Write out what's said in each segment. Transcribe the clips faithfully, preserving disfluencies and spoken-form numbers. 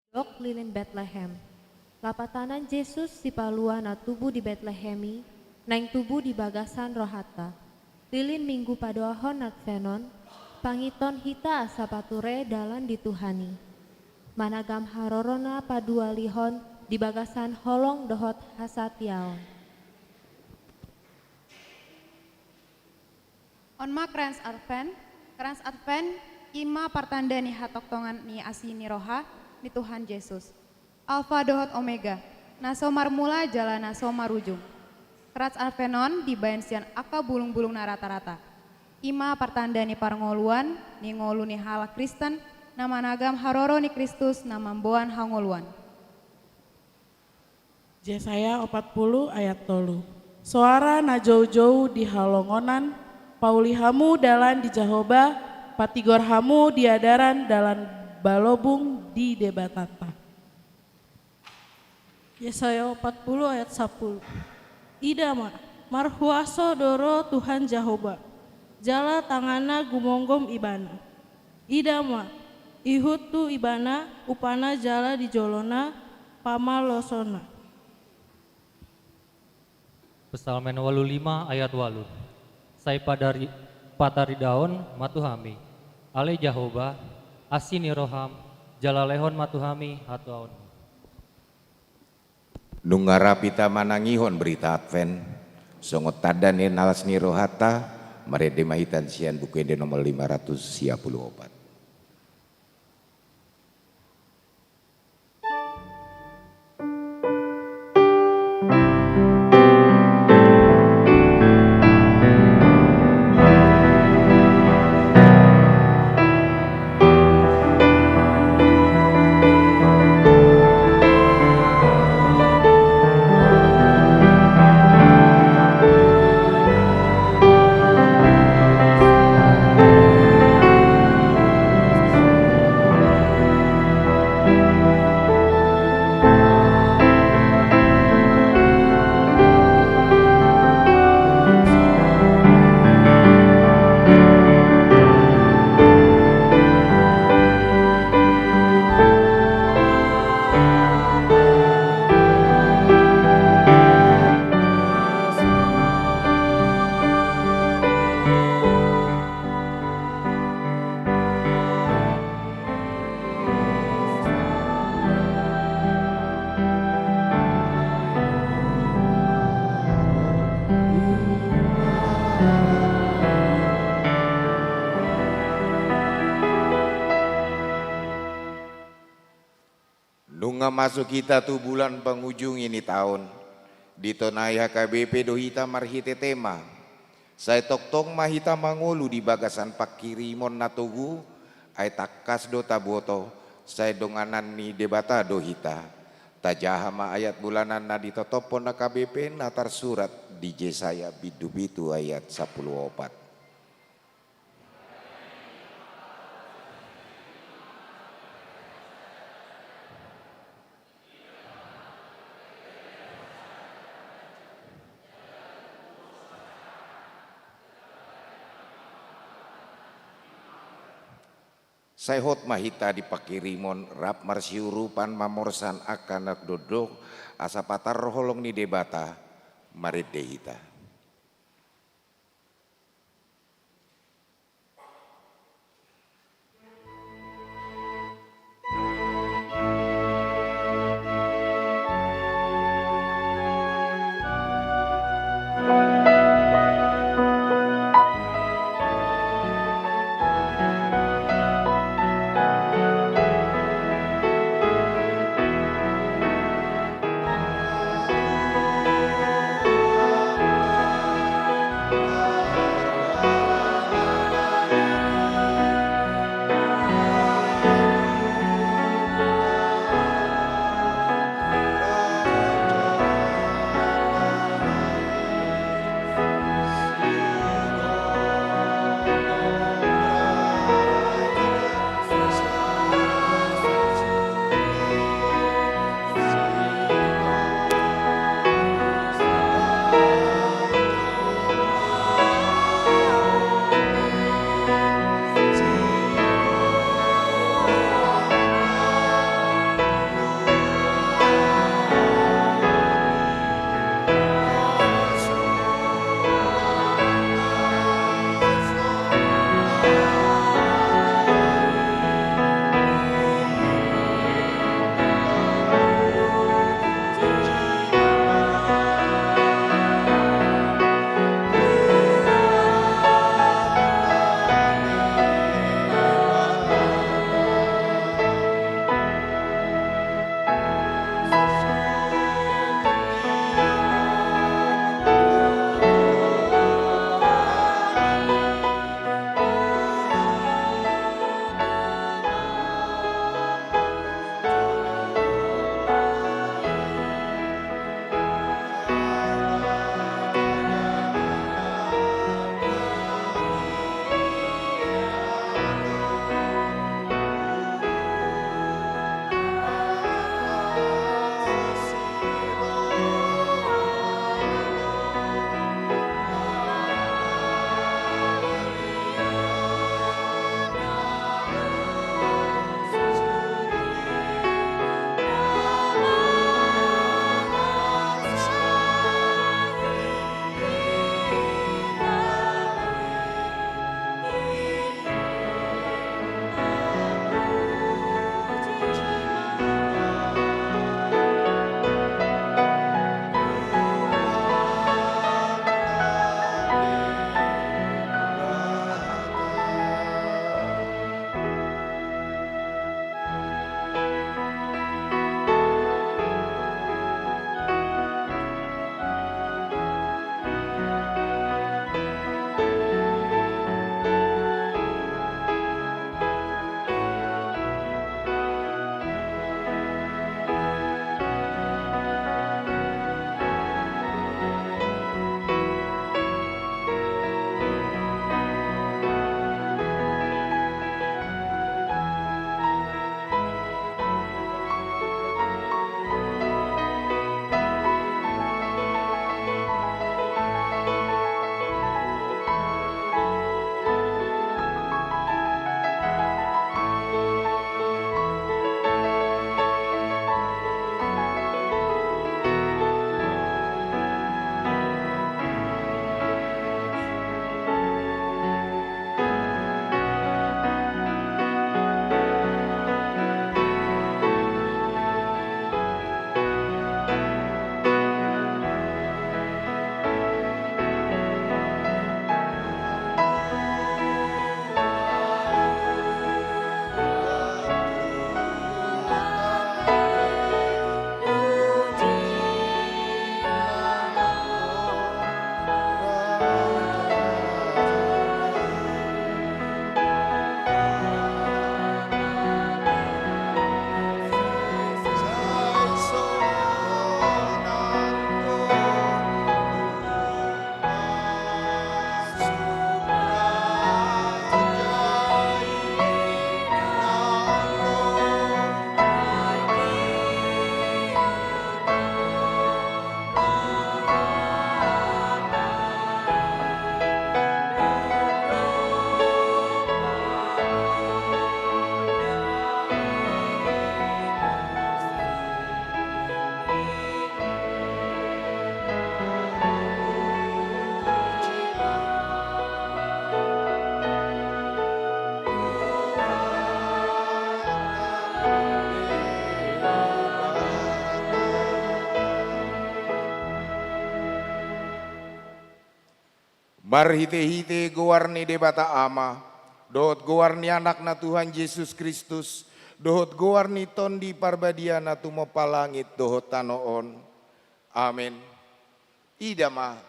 Didok lilin Betlehem. Lapatanan Jesus sipalua na tubu di Betlehem i, naeng tubu di bagasan rohanta. Lilin Minggu padoahon Advent on, pangiton hita asa pature dalan di Tuhan i. Managam harorona padualihon di bagasan holong dohot hasatiaon. On ma krans Advent. Krans Advent i ma partanda ni hatongtongan ni asi ni roha ni Tuhan Jesus. Alfa dohot Omega, na so marmula jala na so marujung. Krans Advent on dibaen sian angka bulungbulung na ratarata. I ma partanda ni parngoluan ni ngolu ni halak Kristen na managam haroro ni Kristus na mamboan hangoluan. Jesaya opat pulu ayat tolu. Soara na joujou di halongonan, pauli hamu dalan di Jahowa, patigor hamu di adaran dalan balobung di Debatanta. Jesaya opat pulu ayat sapulu. Ida ma, marhuaso do roh Tuhan Jahowa, jala tanganna gumomgom Ibana. Ida ma, ihut tu Ibana upana jala di jolona pamalosonna. Psalmen walu lima ayat walu. Sai padari-, pataridaon ma tu hami, ale Jahowa, asi ni roham, jala lehon ma tu hami hatuaonmu. Nunga rap hita manangihon berita Advent, songon tanda ni las ni rohanta, marende ma hita sian Buku Ende nomor lima ratus sia pulu opat. Nunga masuk hita tu bulan pangujungi ni taon, ditonai H K B P do hita marhite tema. Sai tongtong ma hita mangolu di bagasan panghirimon na togu, ai tangkas do taboto, sai donganan ni Debata do hita. Tajaha ma ayat bulanan na ditotophon H K B P na tarsurat di Jesaya bindu pitu ayat sampulu opat. Sai hot ma hita di panghirimon rap marsiurupan mamorsan angka na dokdok, asa patar holong ni Debata marende hita. Marhite-hite goar ni Debata Ama, dohot goar ni Anakna Tuhan Jesus Kristus, dohot goar ni Tondi Parbadia na tumompa langit dohot tano on. Amen. Ida ma,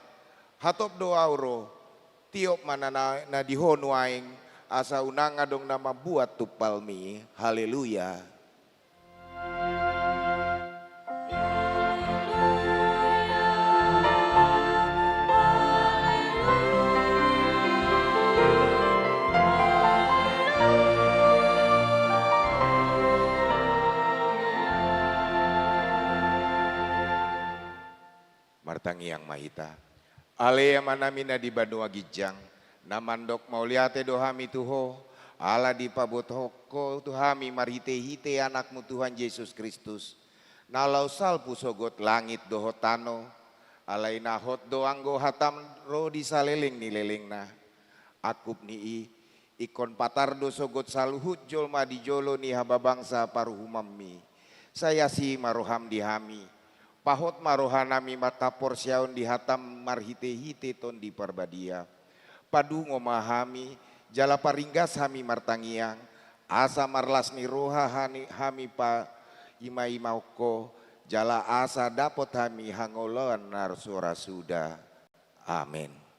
hatop do ahu ro, tiop ma na, na, na di ho nuaeng, asa unang adong na mambuat tumpalmi. Haleluya. Martangiang ma hita. Ale Amanami na di banua ginjang, na mandok mauliate do hami tu Ho, ala dipabotohon Ho tu hami marhite-hite Anakmu Tuhan Jesus Kristus, na laho salpu sogot langit dohot tano, alai na hot do anggo hataM ro di saleleng ni lelengna. Angkup ni i, ingkon patar do sogot saluhut jolma di jolo ni hababangsa paruhumanMi. Sai asi ma rohaM di hami, pahot ma rohanami marhaporseaon di hataM marhite-hite Tondi Parbadia. Padungo ma hami, jala paringgas hami martangiang, asa marlas ni roha hani-, hami paima-imahon Ho, jala asa dapot hami hangoluan na so ra suda. Amen.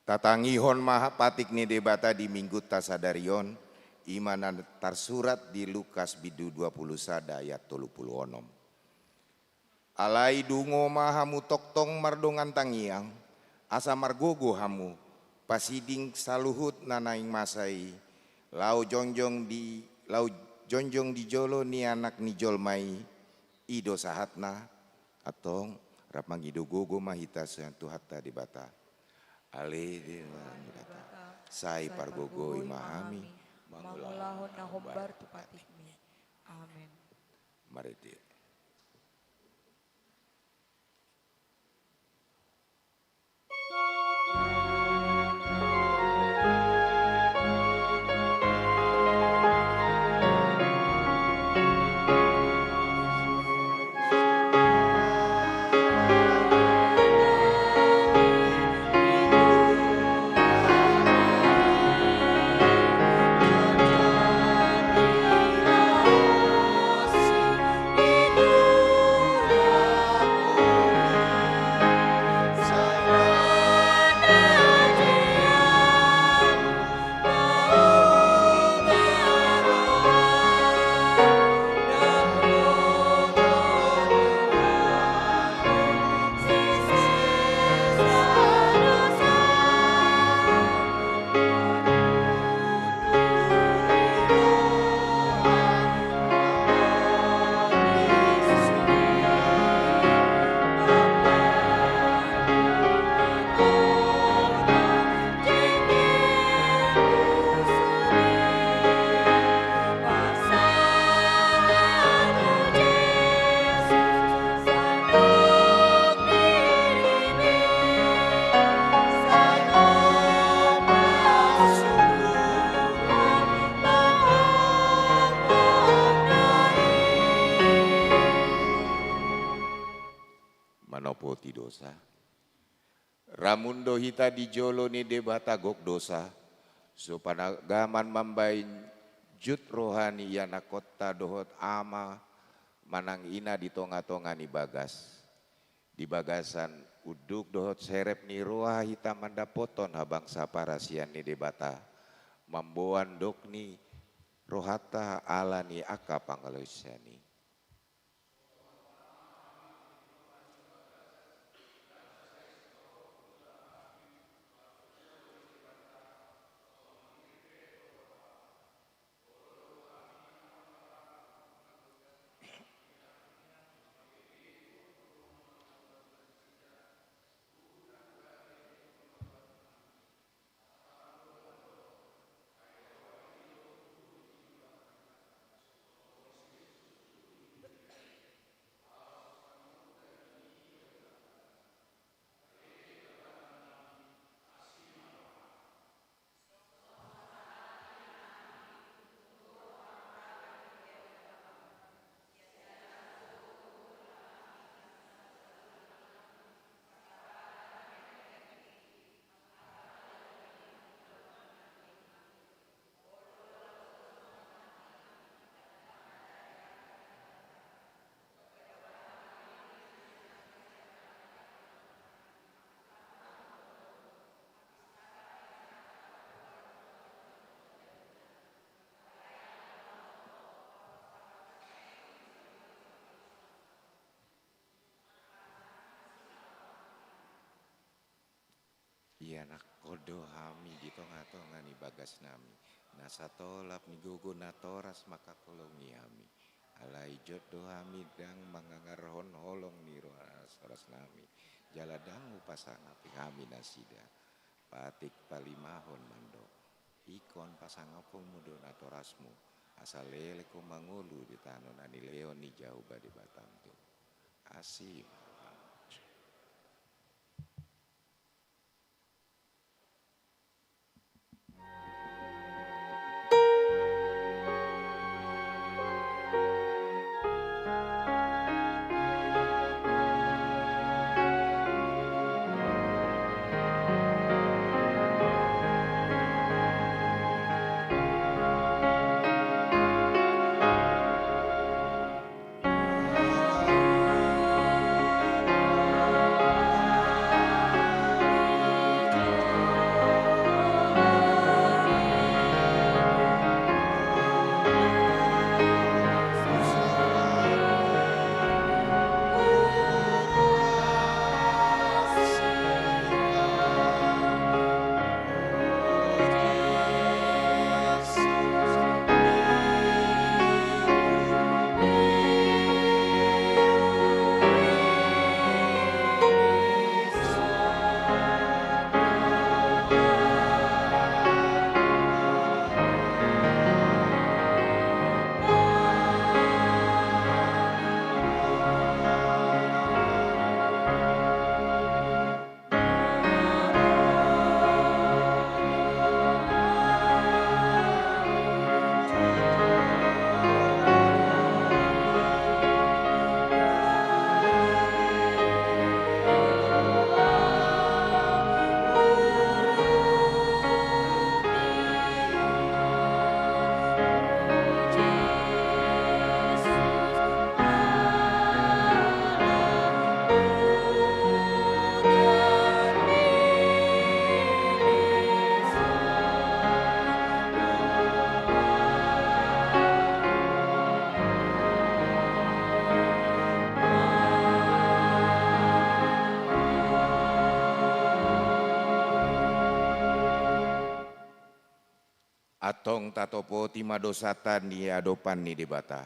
Tatangihon ma patik ni Debata di Minggunta sadari on, i ma na tarsurat di Lukas bindu dua pulu sada ayat tolu pulu onom. Alai dungo ma hamu tongtong mardongan tangiang, asa margogo hamu, pasiding saluhut na naeng masa i, laho jongjong di, laho jongjong di jolo ni Anak ni jolma i, i do sahatna. Antong, rap mangido gogo ma hita sian Tuhanta Debata. Ale Debata, sai pargogoi ma hami, mangulahon na hombar tu patikmi. Amen. Marende. Poti dosa. Ramun do hita di jolo ni Debata gok dosa, so panagaman mambahen jut roha ni ianakkonta dohot ama manang ina di tonga-tonga ni bagas. Di bagasan unduk dohot serep ni roha hita mandapothon habangsa parasian ni Debata, mamboan dok ni rohanta ala ni angka pangalaosion i. Ianakkon do hami di tonga-tonga ni bagasnami, na satolap ni gogo natoras mangkaholongi hami. Alai jot do hami ndang mangangarhon holong ni roha natorasnami, jala ndang hupasangapi hami nasida. Patik palimahon mandok: Ingkon pasangaphonmu do natorasmu, asa leleng ho mangolu di tano na nilehon ni Jahowa Debatam tu. Asi ma. Antong tatopoti ma dosanta di adopan ni Debata.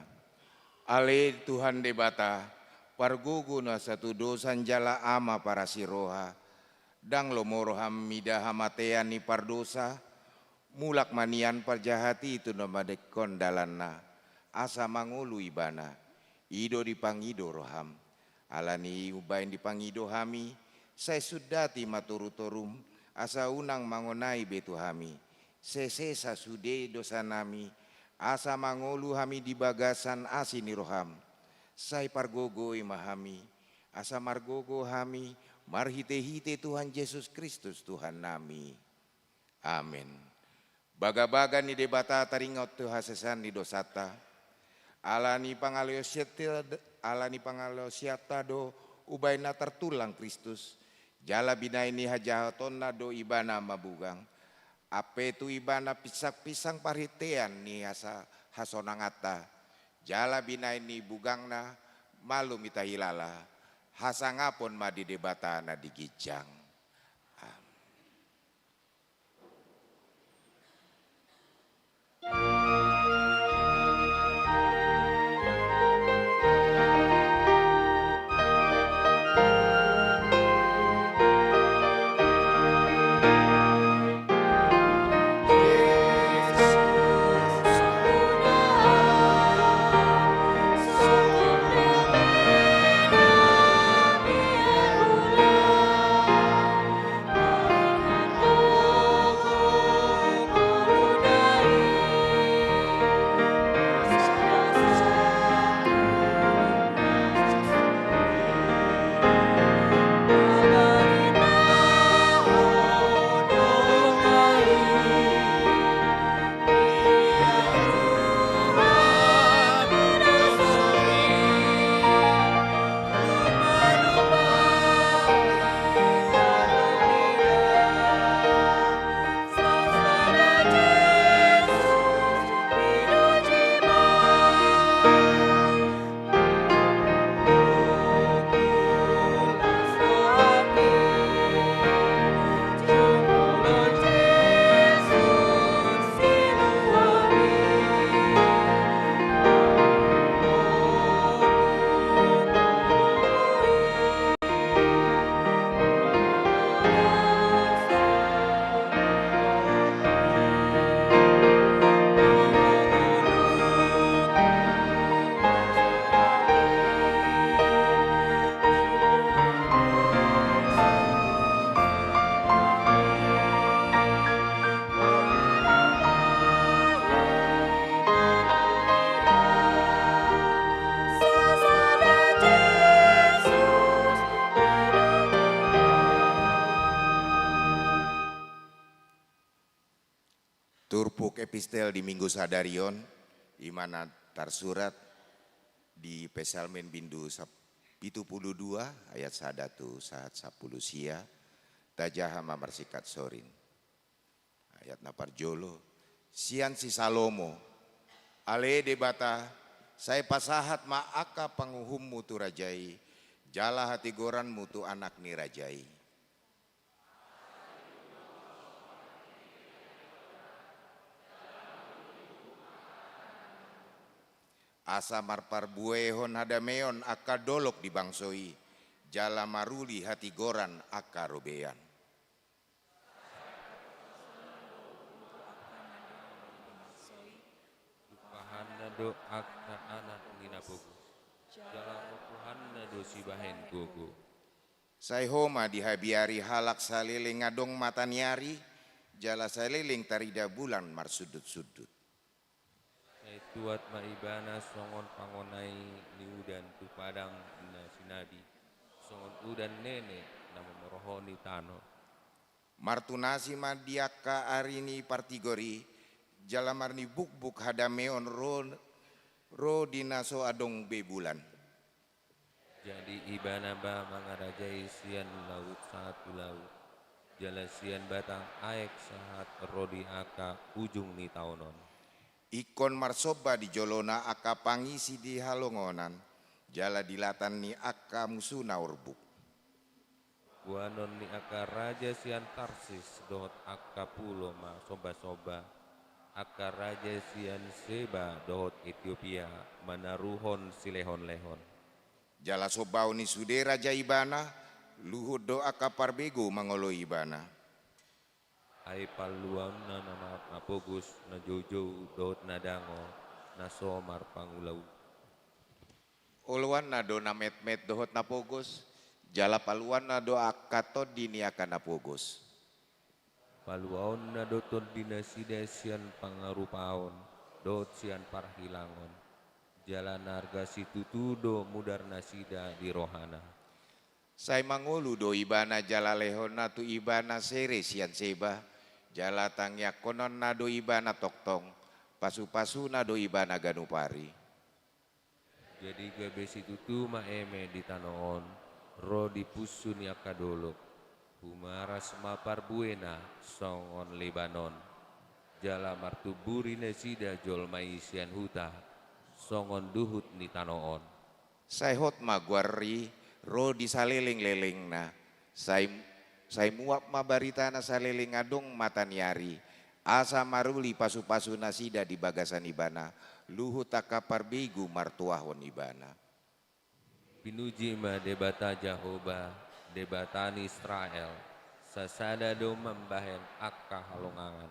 Ale Tuhan Debata, pargogo na satudosan jala Ama parasi roha, ndang lomo roham mida hamatean ni pardosa, mulak ma nian parjahat i tu na madengkon dalanna, asa mangolu ibana. I do dipangido roham. Ala ni i umbahen dipangido hami, sai sundati ma torutorum, asa unang mangonai be tu hami. Sesesa sude dosanami, asa mangolu hami di bagasan asi ni roham. Sai pargogoi ma hami, asa margogo hami marhite-hite Tuhan Jesus Kristus Tuhannami. Amen. Bagabaga ni Debata taringot tu hasesaan ni dosanta, ala ni pangalaosianta, ala ni pangalaosianta do umbahen na tartulang Kristus, jala binahen ni hajahatonna do Ibana mabugang, ampe tu Ibana pinsang-pinsang parhitean ni hasa-, hasonanganta, jala binahen ni bugangna malum hita hilala, hasangapon ma di Debata na di ginjang. Amen. Turpuk epistel di Minggu sadari on, i ma na tarsurat di Psalmen bindu sap-, pitu pulu dua, ayat sada tu sahat sampulu sia, tajaha ma marsingkat sorin. Ayat na parjolo, sian si Salomo, ale Debata, sai pasahat ma angka panguhummu tu raja i, jala hatigoranmu tu anak ni raja i. Asa marparbuehon hadameon angka dolok di bangso i, jala maruli hatigoran angka robean. Tumpahanna do angka anak ni na pogos, jala ropuhanna do sibahen gogo. Sai ho ma dihabiari halak saleleng adong mata ni ari, jala saleleng tarida bulan marsundutsundut. Sai tuat ma ibana songon pangonai ni udan tu padang na sinabi, songon udan nene na mamorhoni tano. Martunasi ma di angka ari ni partigor i, jala marnibukbuk hadameon ro, ro di na so adong be bulan. Jadi ibana ma mangarajai sian laut sahat tu laut, jala sian batang aek sahat ro di angka ujung ni taon on. Ingkon marsomba di jolona angka pangisi di halongonan, jala di latan ni angka musuna orbuk. Boanon ni angka raja sian Tarsis dohot angka pulo ma sombasomba, angka raja sian Seba dohot Etiopia manaruhon silehonlehon. Jala sombaon ni sude raja ibana, luhut do angka parbegu mangoloi ibana. Ai palluaonna nama na pogos, na joujou dohot na dango, na so marpangulaula. Oloanna do na metmet dohot na pogos, jala palluaonna do angka tondi ni angka na pogos. Palluaonna do tondinasida sian pangarupaon dohot sian parhilangon, jala na arga situtu do mudarnasida di rohana. Sai mangolu do ibana jala lehonna tu ibana sere sian seba, jala tangiangkononna do ibana tongtong, pasupasuna do ibana ganup ari. Jadi gabe situtu ma eme di tano on, ro di punsu ni angka dolok, humaras ma parbuena songon Lebanon, jala martumburi nasida jolma i sian huta, songon duhut ni tano on. Sai hot ma goarni ro di salelenglelengna, sai, sai muap ma baritana saleleng adong mata ni ari, asa maruli pasupasu nasida di bagasan ibana, luhut angka parbegu martuahon ibana. Pinuji ma Debata Jahowa, Debata ni Israel, sasada do mambahen angka halongangan.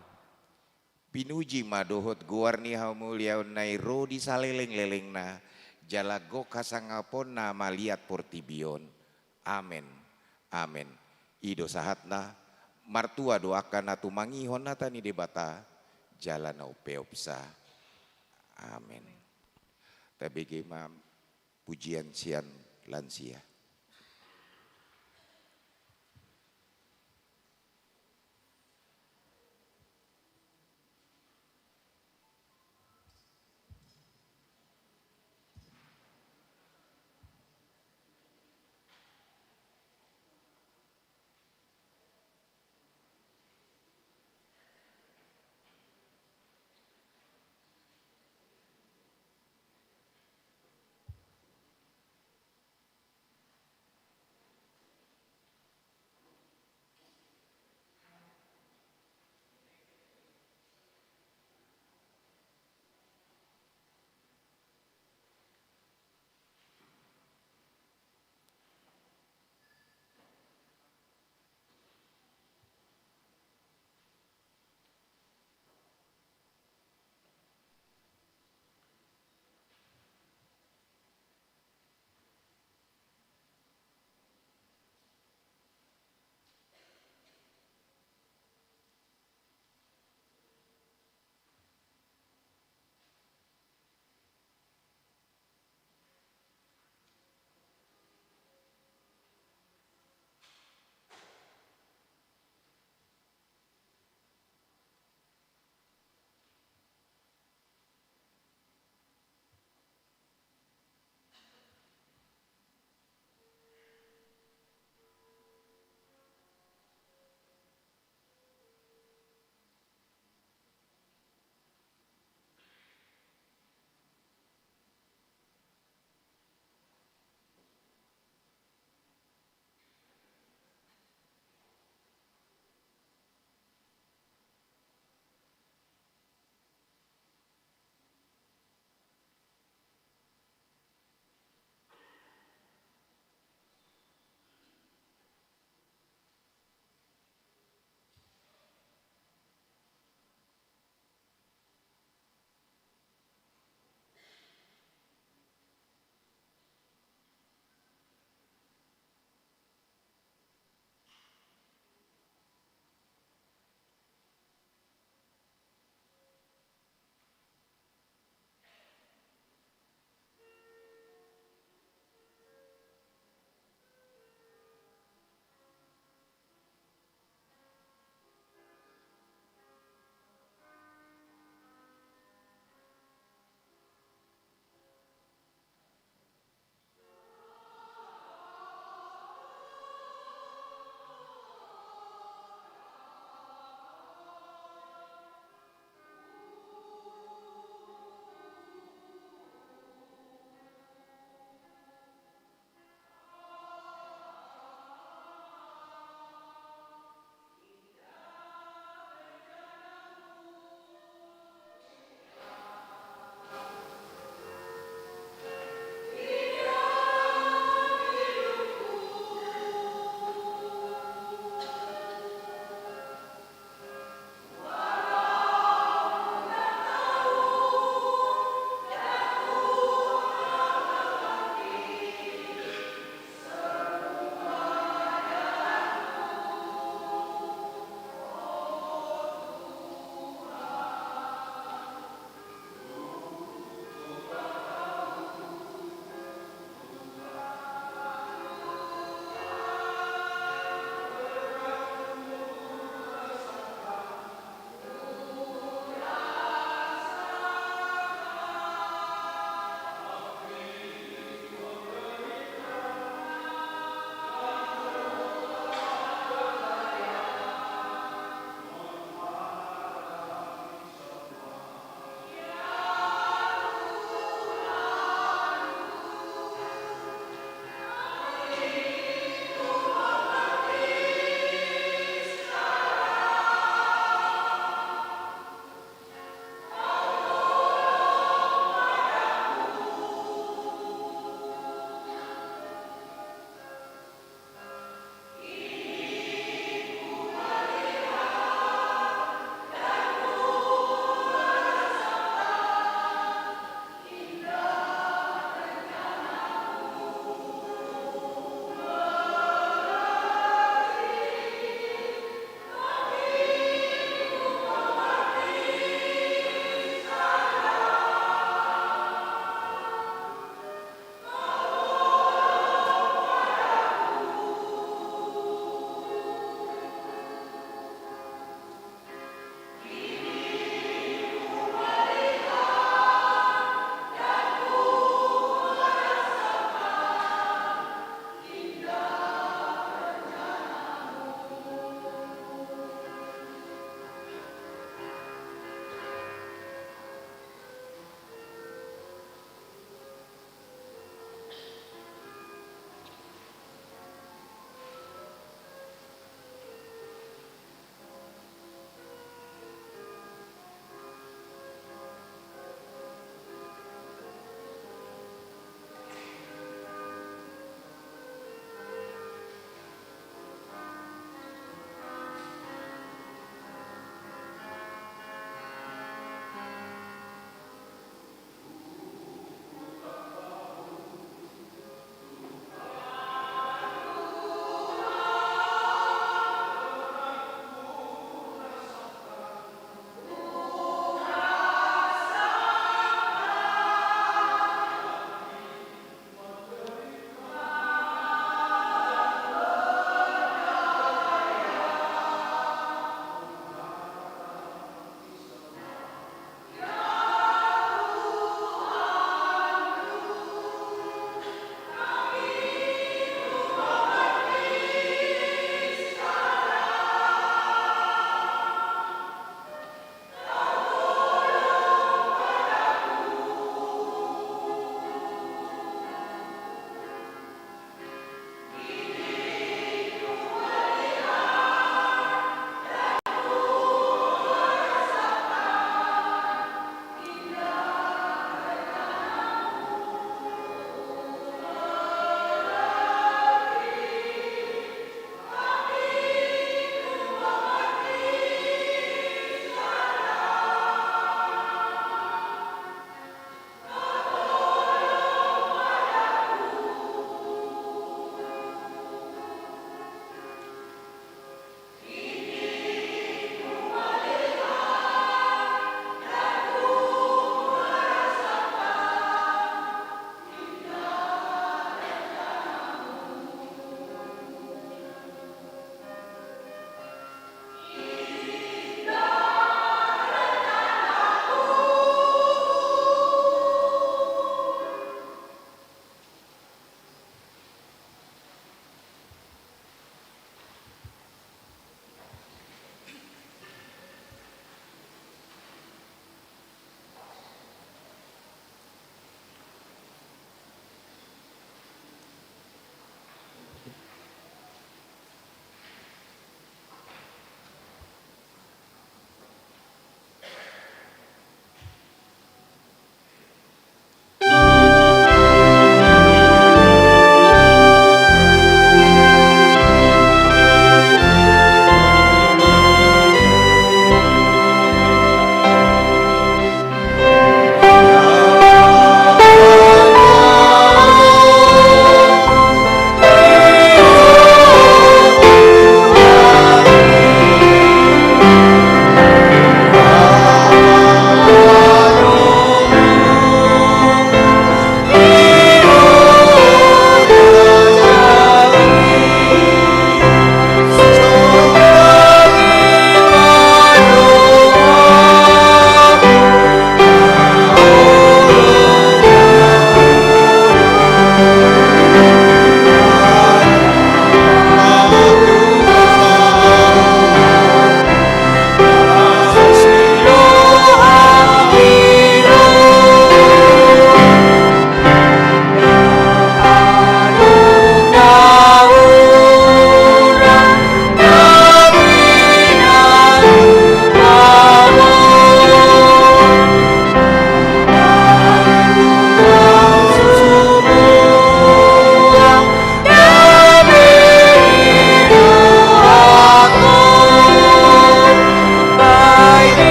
Pinuji ma dohot goar ni hamuliaonna i ro di salelenglelengna, jala gok hasangaponna maliat portibi on. Amen. Amen. I do sahatna, martua do angka na tumangihon hata ni Debata, jala na umpeopsa. Amen. Tabege ma pujian sian lansia.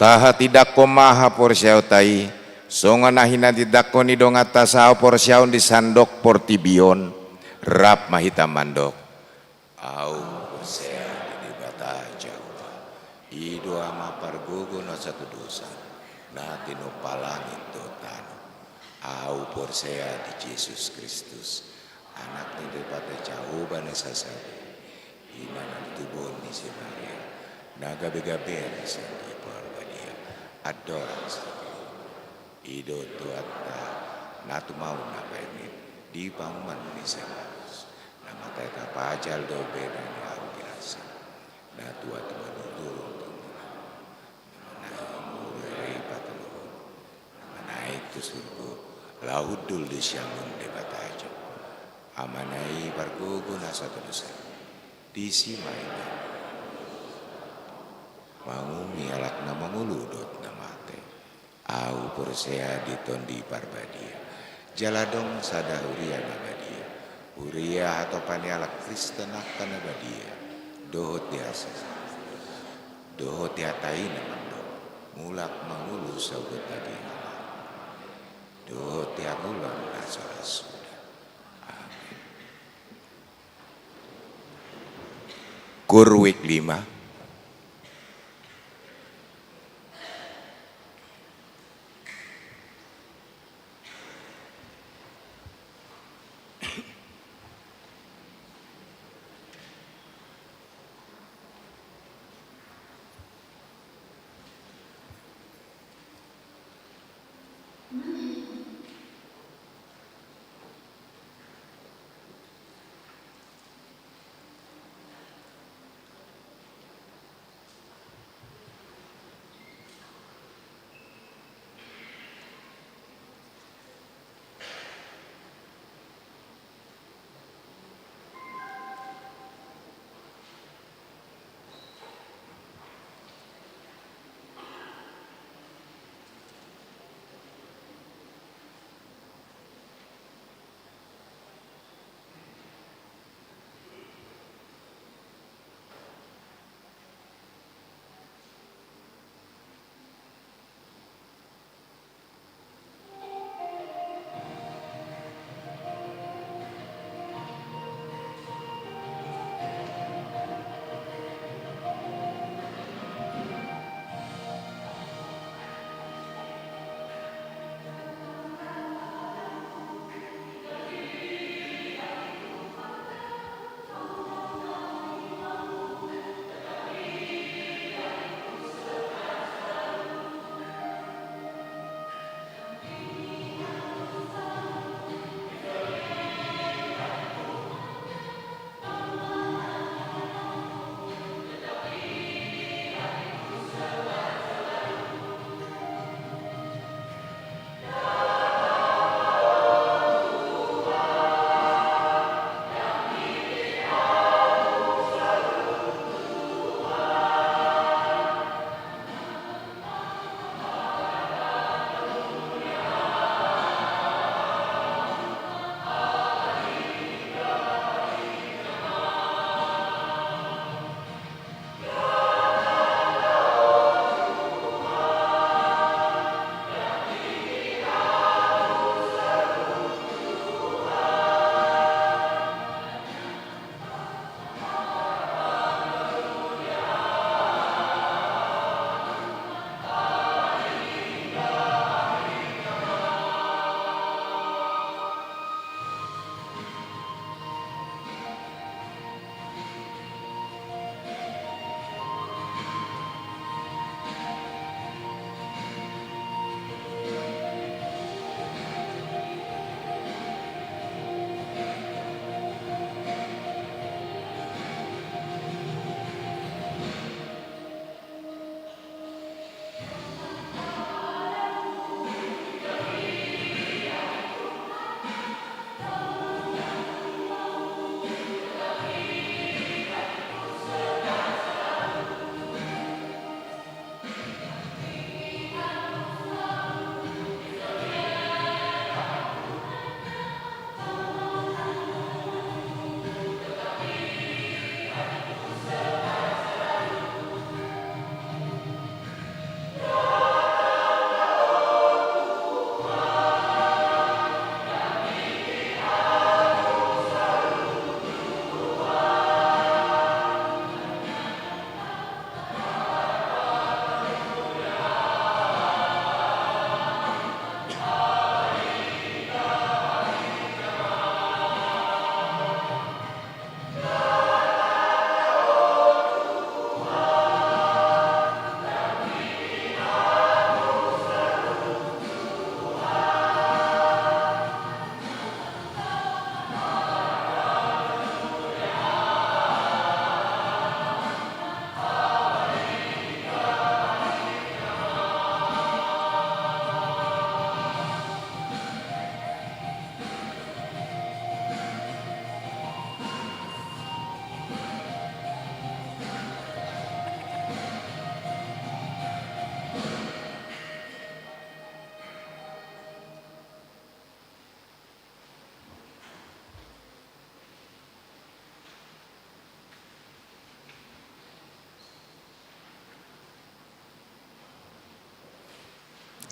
Tahatindangkon ma haporseaonta i, songon na hinatindangkon ni donganta sahaporseaon di sandok portibi on. Rap ma hita mandok: Ahu porsea di Debata Jahowa, i do Ama pargogo na satu dosa, na tinompa langit dohot tano. Ahu porsea di Jesus Kristus, Anak ni Debata Jahowa na sasada, i ma na tubu ni si Maria, na gabe-gabean sian Tondi Parbadia, andorang sahali. I do Tuhanta, na tumau na paima di panumpahan ni si Pilatus, na mate tapajal do ibana di ahu Pilatus, na tua tumandurung tu na manaek mangolu ari patoluhon, na manaek tu surgo, laho hundul di siamun Debata Jahowa, Amana i pargogo na satu dosa. Disi ma ibana manguhumi halak na mangolu dohot na mate. Ahu porsea di Tondi Parbadia, jala adong sada huria na badia, huria hatopan ni halak Kristen angka na badia, dohot di hasesaan, dohot di hata i na mandok: Mulak ma ngolu saogot tabi na laho, dohot di hangoluan na so ra suda. Amin. Korintus lima.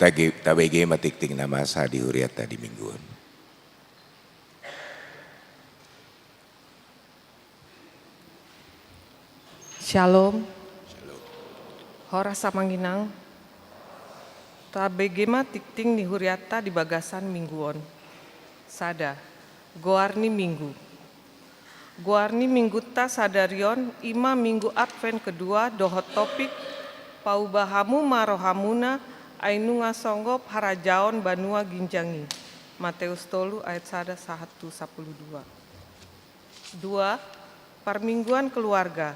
Tabege ma tingting na masa di hurianta di minggu on. Syalom. Horas amang inang. Tabege ma tingting ni hurianta di bagasan minggu on. Sada. Goar ni minggu. Goar ni minggunta sadari on i ma minggu Advent kedua dohot topik: Paubah hamu ma rohamuna, ai nunga songgop harajaon banua ginjang i. Mateus tolu ayat sada sahat tu sapuluh dua. Dua. Parmingguan keluarga.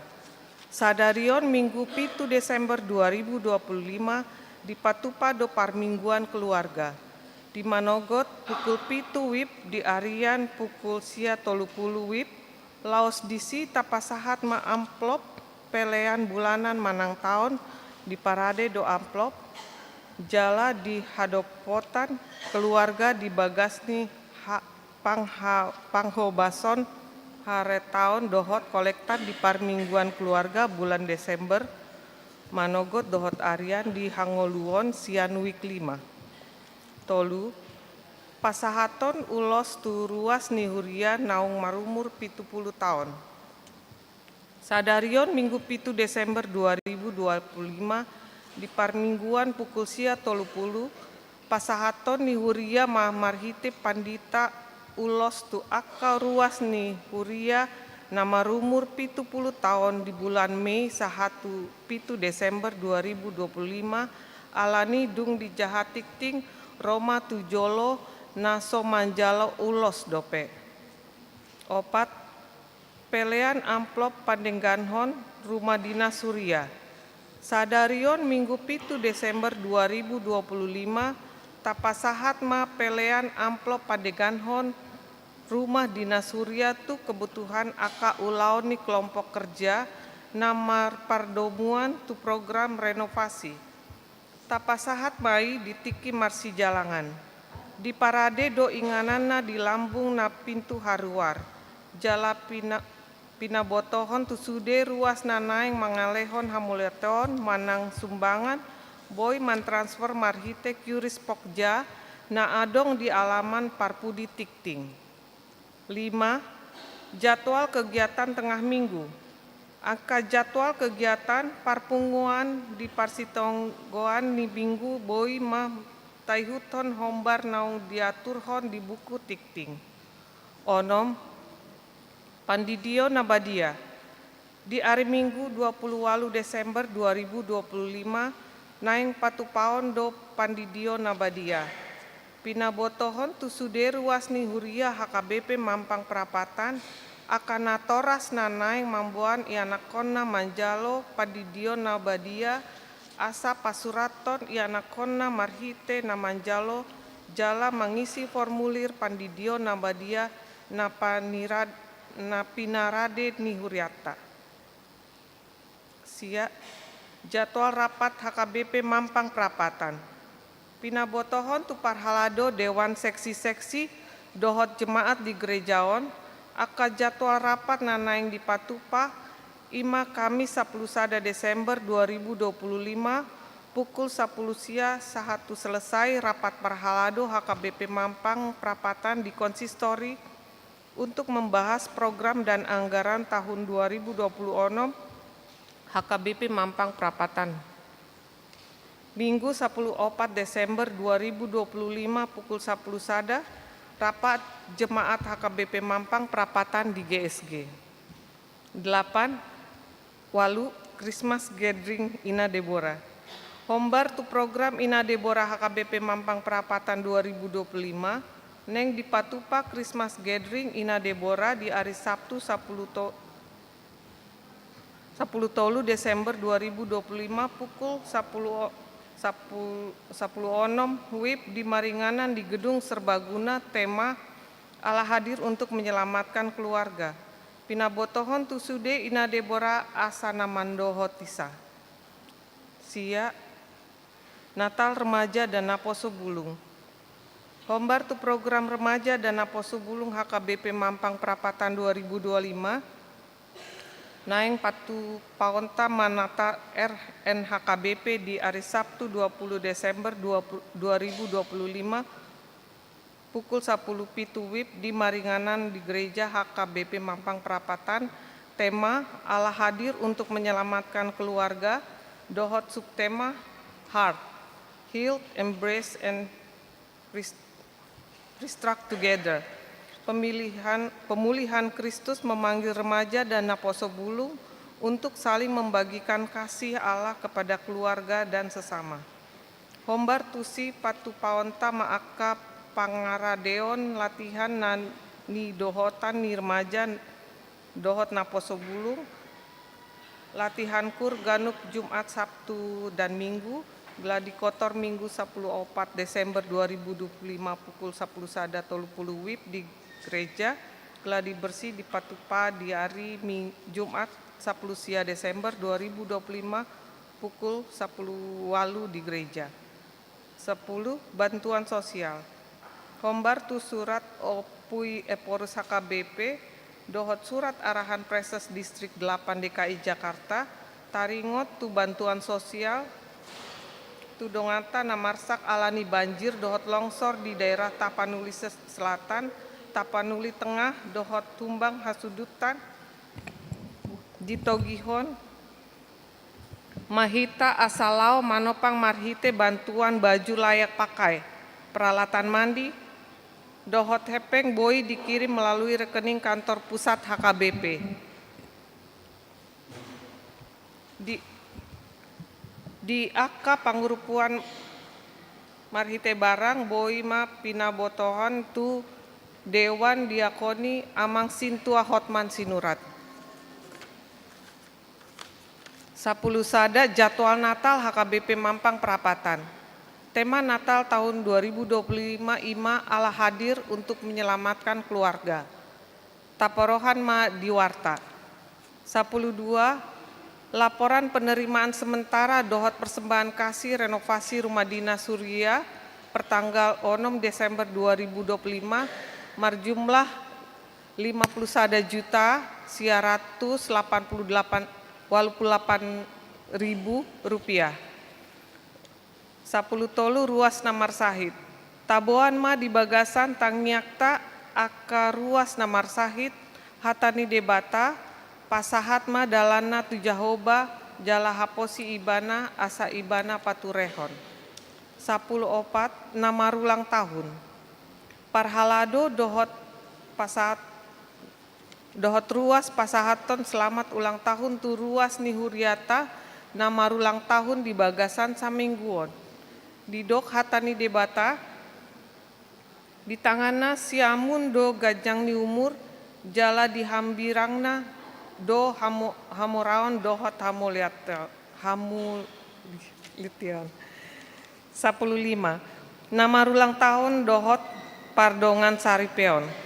Sadari on Minggu pitu Desember dua ribu dua puluh lima dipatupa do parmingguan keluarga. Di manogot pukul pitu wib di arian pukul sia tolu pulu wib, laos disi tapasahat ma amplop pelean bulanan manang taon, diparade do amplop, jala di hadopotan keluarga di bagas ni ha-, pangha-, panghobason haretaon dohot kolektan di parmingguan keluarga bulan Desember, manogot dohot arian di hangoluon sian wik lima. Tolu. Pasahaton ulos tu ruas ni huria naung marumur pitu pulu taon. Sadari on Minggu pitu Desember dua ribu dua puluh lima di parmingguan pukul sia tolu pulu, pasahaton ni huria ma marhite pandita ulos tu angka ruas ni huria na marumur pitu pulu taon di bulan Mei sahat tu pitu Desember dua ribu dua puluh lima, alani dung dijaha tingting ro ma tu jolo na so manjalo ulos dope. Opat. Pelean amplop pandengganhon rumah dinas huria. Sadari on Minggu pitu Desember dua ribu dua puluh lima, tapasahat ma pelean amplop pandengganhon rumah dinas huria tu kebutuhan angka ulaon ni kelompok kerja na marpardomuan tu program renovasi. Tapasahat ma i di tingki marsijalangan. Diparade do ingananna di lambung na pintu haruar, jala pina-, pinabotohon tu sude ruas na naeng mangalehon hamauliateon manang sumbangan, boi mantransfer marhite QRIS Pokja na adong di alaman parpudi tingting. Lima. Jadwal kegiatan tengah minggu. Angka jadwal kegiatan parpunguan di parsitonggoan ni minggu boi ma taihuthon hombar naung diaturhon di buku tingting. Onom. Pandidion na badia. Di ari Minggu dua pulu ualu Desember dua ribu dua pulu lima, naeng patupaon do pandidion na badia. Pinabotohon tu sude ruas ni huria HKBP Mampang Prapatan, angka natoras na naeng mamboan ianakhonna manjalo pandidion na badia, asa pasurathon ianakhonna marhite na manjalo jala mangisi formulir pandidion na badia na panirad-, na pinarade ni hurianta. Sia, jadwal rapat HKBP Mampang Prapatan. Pinabotohon tu parhalado dewan seksi-seksi dohot jemaat di gereja on, angka jadwal rapat na naeng dipatupa, i ma Kamis sapulu sada Desember dua ribu dua pulu lima, pukul sapulu sia sahat tu selesai rapat parhalado HKBP Mampang Prapatan di konsistori, untuk membahas program dan anggaran tahun dua ribu dua puluh enam HKBP Mampang Prapatan. Minggu sapulu opat Desember dua ribu dua puluh lima pukul sapulu sada, rapat jemaat HKBP Mampang Prapatan di GSG. Delapan. Walu. Christmas Gathering Ina Debora. Hombar tu program Ina Debora HKBP Mampang Prapatan dua ribu dua puluh lima, naeng dipatupa Christmas Gathering Ina Debora di ari Sabtu sapulu to-, sapulu tolu Desember dua ribu dua puluh lima pukul sapulu o-, sapu-, sapulu onom wib di maringanan di Gedung Serbaguna, tema Allah Hadir untuk Menyelamatkan Keluarga. Pinabotohon tu sude Ina Debora asa na mandohotisa. Sia, Natal Remaja dan Naposo Bulung. Hombar tu program Remaja dan Naposo Bulung HKBP Mampang Prapatan dua ribu dua puluh lima, Naeng patupaonta ma Natal R N H K B P di ari Sabtu dua puluh Desember dua puluh, dua ribu dua puluh lima, pukul sapuluh pitu WIB di maringanan di Gereja H K B P Mampang Prapatan. Tema, Allah hadir untuk menyelamatkan keluarga, dohot subtema, Heart, Heal, Embrace, and Rest-, Restruct Together. Pemilihan, pemulihan Kristus memanggil remaja dan naposobulung untuk saling membagikan kasih Allah kepada keluarga dan sesama. Hombar tusi patupaonta ma angka pangaradeon latihan na nidohotan ni remaja dohot naposobulung, latihan kur ganup Jumat, Sabtu, dan Minggu, gladi kotor Minggu sapuluh opat Desember dua ribu dua puluh lima pukul sapuluh sada tolu puluh WIB di gereja, gladi bersih dipatupa di ari Mi-, Jumat sapuluh sia Desember dua ribu dua puluh lima pukul sapuluh walu di gereja. Sapuluh, bantuan sosial. Hombar tu surat Opui Ephorus H K B P dohot surat arahan Praeses Distrik delapan D K I Jakarta, taringot tu bantuan sosial tu donganta na marsak alani banjir dohot longsor di daerah Tapanuli Ses-, Selatan, Tapanuli Tengah dohot Humbang Hasudutan, ditogihon ma hita asa laho manopang marhite bantuan baju layak pakai, peralatan mandi, dohot hepeng boi dikirim melalui rekening kantor pusat H K B P. Di, di angka pangurupion marhite barang boi ma pinabotohon tu Dewan Diakoni Amang Sintua Hotman Sinurat. Sapuluh sada, jadwal Natal H K B P Mampang Prapatan. Tema Natal tahun dua ribu dua puluh lima i ma Allah hadir untuk menyelamatkan keluarga. Taporohan ma di warta. Sapuluh dua, laporan penerimaan sementara dohot persembahan kasih renovasi rumah dinas huria pertanggal onom Desember dua ribu dua puluh lima marjumlah lima puluh sada juta sia ratus lapan puluh delapan, walu puluh lapan ribu rupiah. Sapuluh tolu, ruas na marsahit. Taboan ma di bagasan tangiangta angka ruas na marsahit, hata ni Debata, pasahat ma dalanna tu Jahowa, jala haposi Ibana asa Ibana paturehon. Sapuluh opat, na marulang tahun. Parhalado dohot pasahat, dohot ruas pasahathon selamat ulang tahun tu ruas ni huriata na marulang tahun di bagasan saminggu on. Didok hata ni Debata, di tanganna siamun do ganjang ni umur, jala di hambirangna do hamo-, hamoraon dohot hamoliat-, hamulition. Sapuluh lima. Na marulang tahun dohot pardongan saripeon.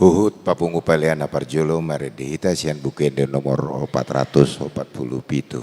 Huhut papungu pelean na parjolo, marende hita sian Buku Ende nomor opat ratus opat pulu pitu.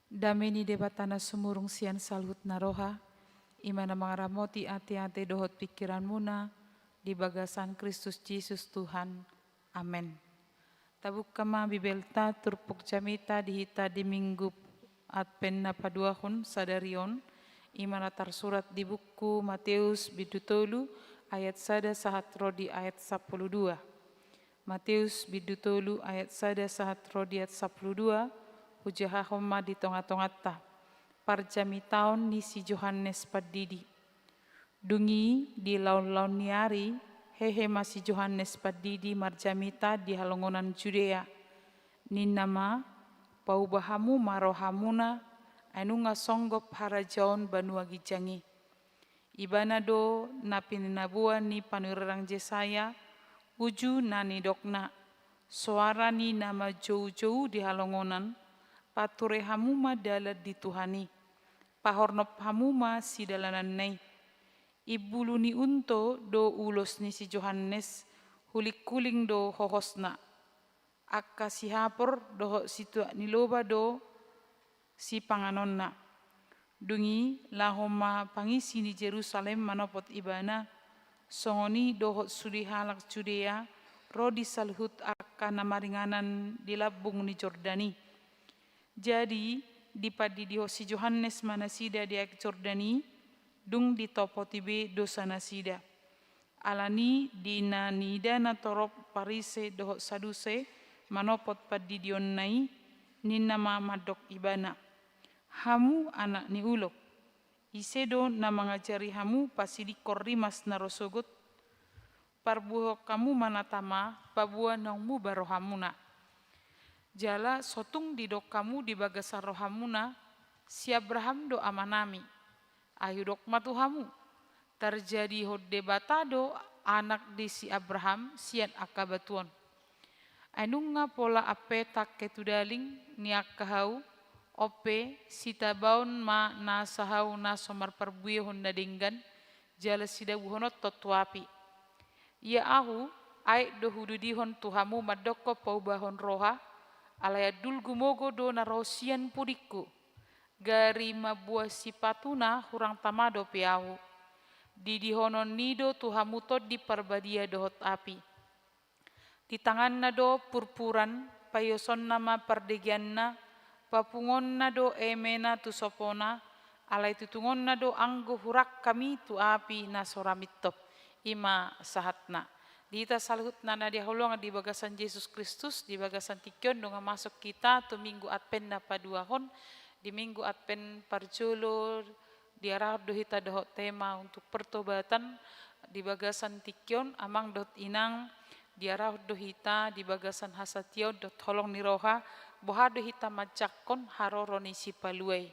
Dame ni Debata na sumurung sian saluhutna roha, i ma na mangaramoti ateate dohot pingkiranmuna di bagasan Kristus Jesus Tuhan. Amen. Tabuka ma Bibelta, turpuk jamita di hita di Minggu Advent na paduahon sadari on, i ma na tarsurat di buku Mateus bindu tolu ayat sada sahat ro di ayat sampulu dua. Mateus bindu tolu ayat sada sahat ro di ayat sampulu dua, hujahahon ma di tongatonganta. Parjamitaon ni si Johannes Pandidi. Dung i di laonlaon ni ari, hehe ma si Johannes Pandidi marjamita di halongonan Judea. Ninna ma, pauba hamu ma rohamuna, ai nunga songgop harajaon banua ginjang i. Ibana do na pininaboan ni panurirang Jesaya, uju na nidokna, soara ni na manjoujou di halongonan, pature hamu ma dalan di Tuhan i, pahornop hamu ma sidalananna i. Imbulu ni unto do ulos ni si Johannes, hulinghuling do hohosna. Angka sihapor dohot situak ni loba do sipanganonna. Dung i laho ma pangisi ni Jerusalem manopot ibana, songon i dohot sude halak Judea ro di saluhut angka na maringanan di lambung ni Jordan i. Jadi, dipandidihon si Johannes ma nasida di aek Jordan i, dung ditopoti be dosanasida. Alani di na niida natorop Parise dohot Saduse manopot pandidionna i, ninna ma mandok ibana, hamu anak ni ulok, ise do na mangajari hamu pasidingkon rimas na ro sogot? Parbuehon hamu ma na tama paboa naung muba rohamuna. Jala so tung didok hamu di bagasan rohamuna, si Abraham do amanami. Ai hudok ma tu hamu, tarjadihon Debata do anak di si Abraham sian angka batu on. Ai nunga pola ampe tangke tudaling ni angka hau, on pe sitabaon ma nasa hau na so marparbuehon na denggan, jala sidabuhononhon tu api. Ia ahu, aek do hududihon tu hamu mandokkon paubahon roha, alai andul gumogo do na ro sian pudingku. Gari mamboan sipatuna hurang tama dope ahu. Didihononni do tu hamu Tondi Parbadia dohot api. Di tanganna do purpuran, paiosonna ma pardegeanna, papungonna do emena tu sopona, alai tutungonna do anggo hurangkam i tu api na so ra mintop. I ma sahatna. Di hita saluhutna na hinaholongan di bagasan Jesus Kristus, di bagasan tingki on nunga masuk hita tu Minggu Advent na paduahon, di Minggu Advent parjolo diarahon do hita dohot tema untuk pertobatan di bagasan tingki on, amang dohot inang, diarahon do hita di bagasan hasatiaon dohot holong ni roha, boha do hita manjangkon haroro ni Sipalua i.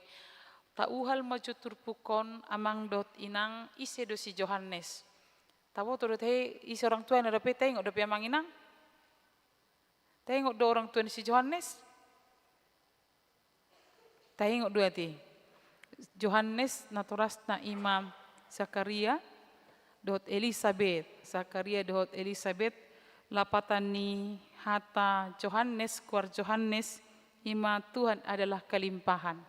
Tauhal ma jo turpuk on, amang dohot inang, ise do si Johannes. Taboto do tahe ise orang tuana dope, taingot dope amang inang? Taingot do orang tua ni si Johannes? Taingot do ate. Johannes natorasna i ma Zakaria dohot Elisabet. Zakaria dohot Elisabet, lapatan ni hata Johannes, goar Johannes, i ma Tuhan adalah kelimpahan.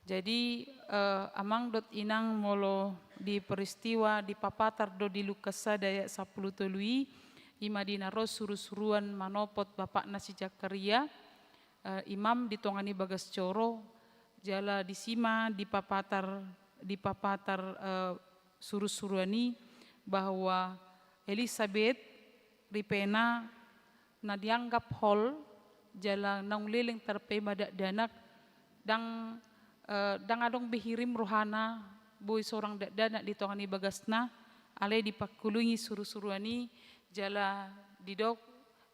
Jadi, eh, amang dohot inang, molo di peristiwa dipapatar do di Lukas sada ayat sampulu tolu i, i ma di na ro surusuruan manopot bapakna si Zakaria, eh, imam di tonga ni bagas joro, jala disi ma dipapatar, dipapatar, eh, surusuruan i bahwa Elisabet ripena na dianggap hol, jala naung leleng tarpaima dakdanak, ndang, eh, ndang adong be hirim rohana boi sorang dakdanak di tonga ni bagasna, alai dipangkulungi surusuruan i, jala didok,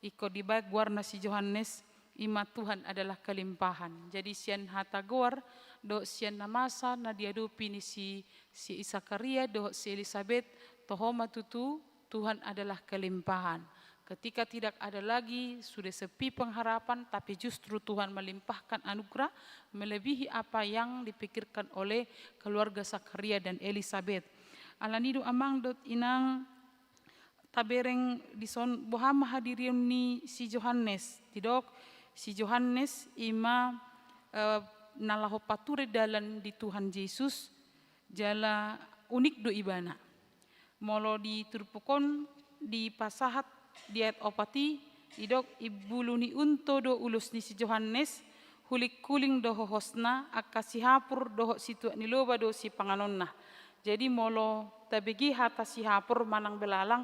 ingkon dibaen goarna si Johannes, i ma Tuhan adalah kelimpahan. Jadi sian hata goar, dohot sian na masa na diadopi ni si, si Zakaria, dohot si Elisabet, toho ma tutu, Tuhan adalah kelimpahan. Ketika tidak ada lagi, sudah sepi pengharapan, tapi justru Tuhan melimpahkan anugerah melebihi apa yang dipikirkan oleh keluarga Zakaria dan Elisabet. Alani do amang dohot inang, tabereng dison boha ma hadirion ni si Johannes. Didok, si Johannes i ma, eh, na laho pature dalan di Tuhan Jesus, jala unik do ibana. Molo di turpuk on dipasahat di ayat opat i, didok: Imbulu ni unto do ulos ni si Johannes, hulinghuling do hohosna, angka sihapur dohot situak ni loba do sipanganonna. Jadi molo tabege hata sihapur manang belalang,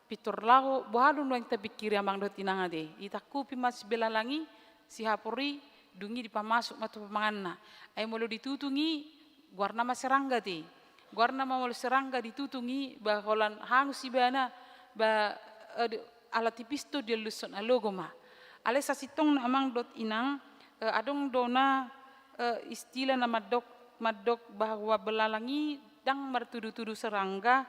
pintor laho, boha do nuaeng tapingkiri amang dohot inang ate? Ditangkupi ma si belalang i, sihapur i, dung i dipamasuk ma tu pamanganna. Ai molo ditutung i, goarna ma serangga ate. Goarna ma molo serangga ditutung i, ba holan hangus ibana, ba, eh, di-, ala tipis do dialushon, alogo ma. Alai sasintongna amang dohot inang, eh, adong do na, eh, istilah na mandok, mandok bahwa belalang i ndang martudutudu serangga,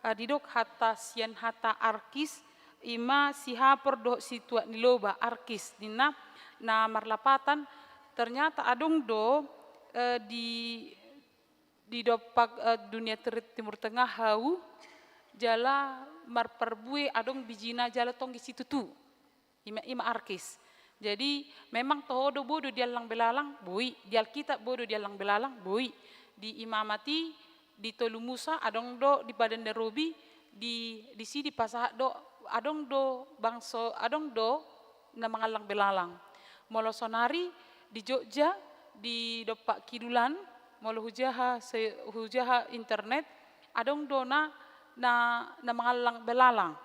eh, didok hata sian hata arkis, i ma sihapur dohot situak ni loba, arkis, ninna, na marlapatan, ternyata adong do, eh, di, di dompak, eh, dunia ter-, Timur Tengah hau, jala marparbue adong bijina jala tonggi situtu. I ma, i ma arkis. Jadi, memang toho do boi do diallang belalang, boi. Di Alkitab boi do diallang belalang, boi. Di Imamat i, di Tolu Musa, adong do di Padan Darobi, di, disi dipasahat do, adong do bangso, adong do na mangallang belalang. Molo sonari, di Jogja, di dompak kidulan, molo hujaha se-, hujaha internet, adong do na, na, na mangallang belalang.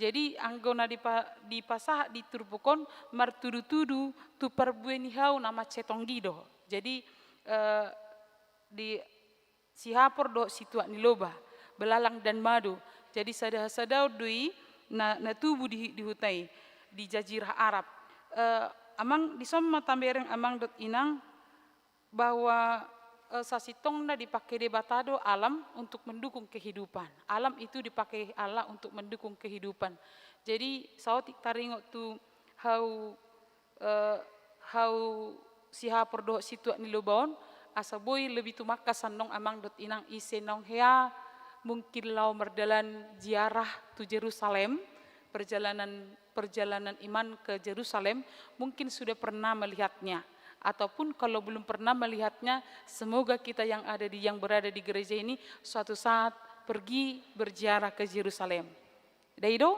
Jadi, anggo na dipa-, dipasahat di turpuk on, martudutudu tu parbue ni hau na mansai tonggi do. Jadi, eh, di sihapur dohot situak ni loba, belalang dan madu. Jadi, sada-, sadaon do i na, na tubu di, di huta i, di Jazirah Arab. Eh, amang, dison ma tabereng amang dohot inang, bahwa, eh, sasintongna dipakai Debata do alam untuk mendukung kehidupan. Alam itu dipakai Allah untuk mendukung kehidupan. Jadi, saotik taringot tu hau, eh, hau sihapur dohot situak ni loba on, asa boi lebih tumangkas annon amang dohot inang, ise naung hea mungkin laho mardalan ziarah tu Jerusalem, perjalanan perjalanan iman ke Jerusalem, mungkin sudah pernah melihatnya. Ataupun kalau belum pernah melihatnya, semoga kita yang ada di, yang berada di gereja ini suatu saat pergi berziarah ke Jerusalem. Dai do?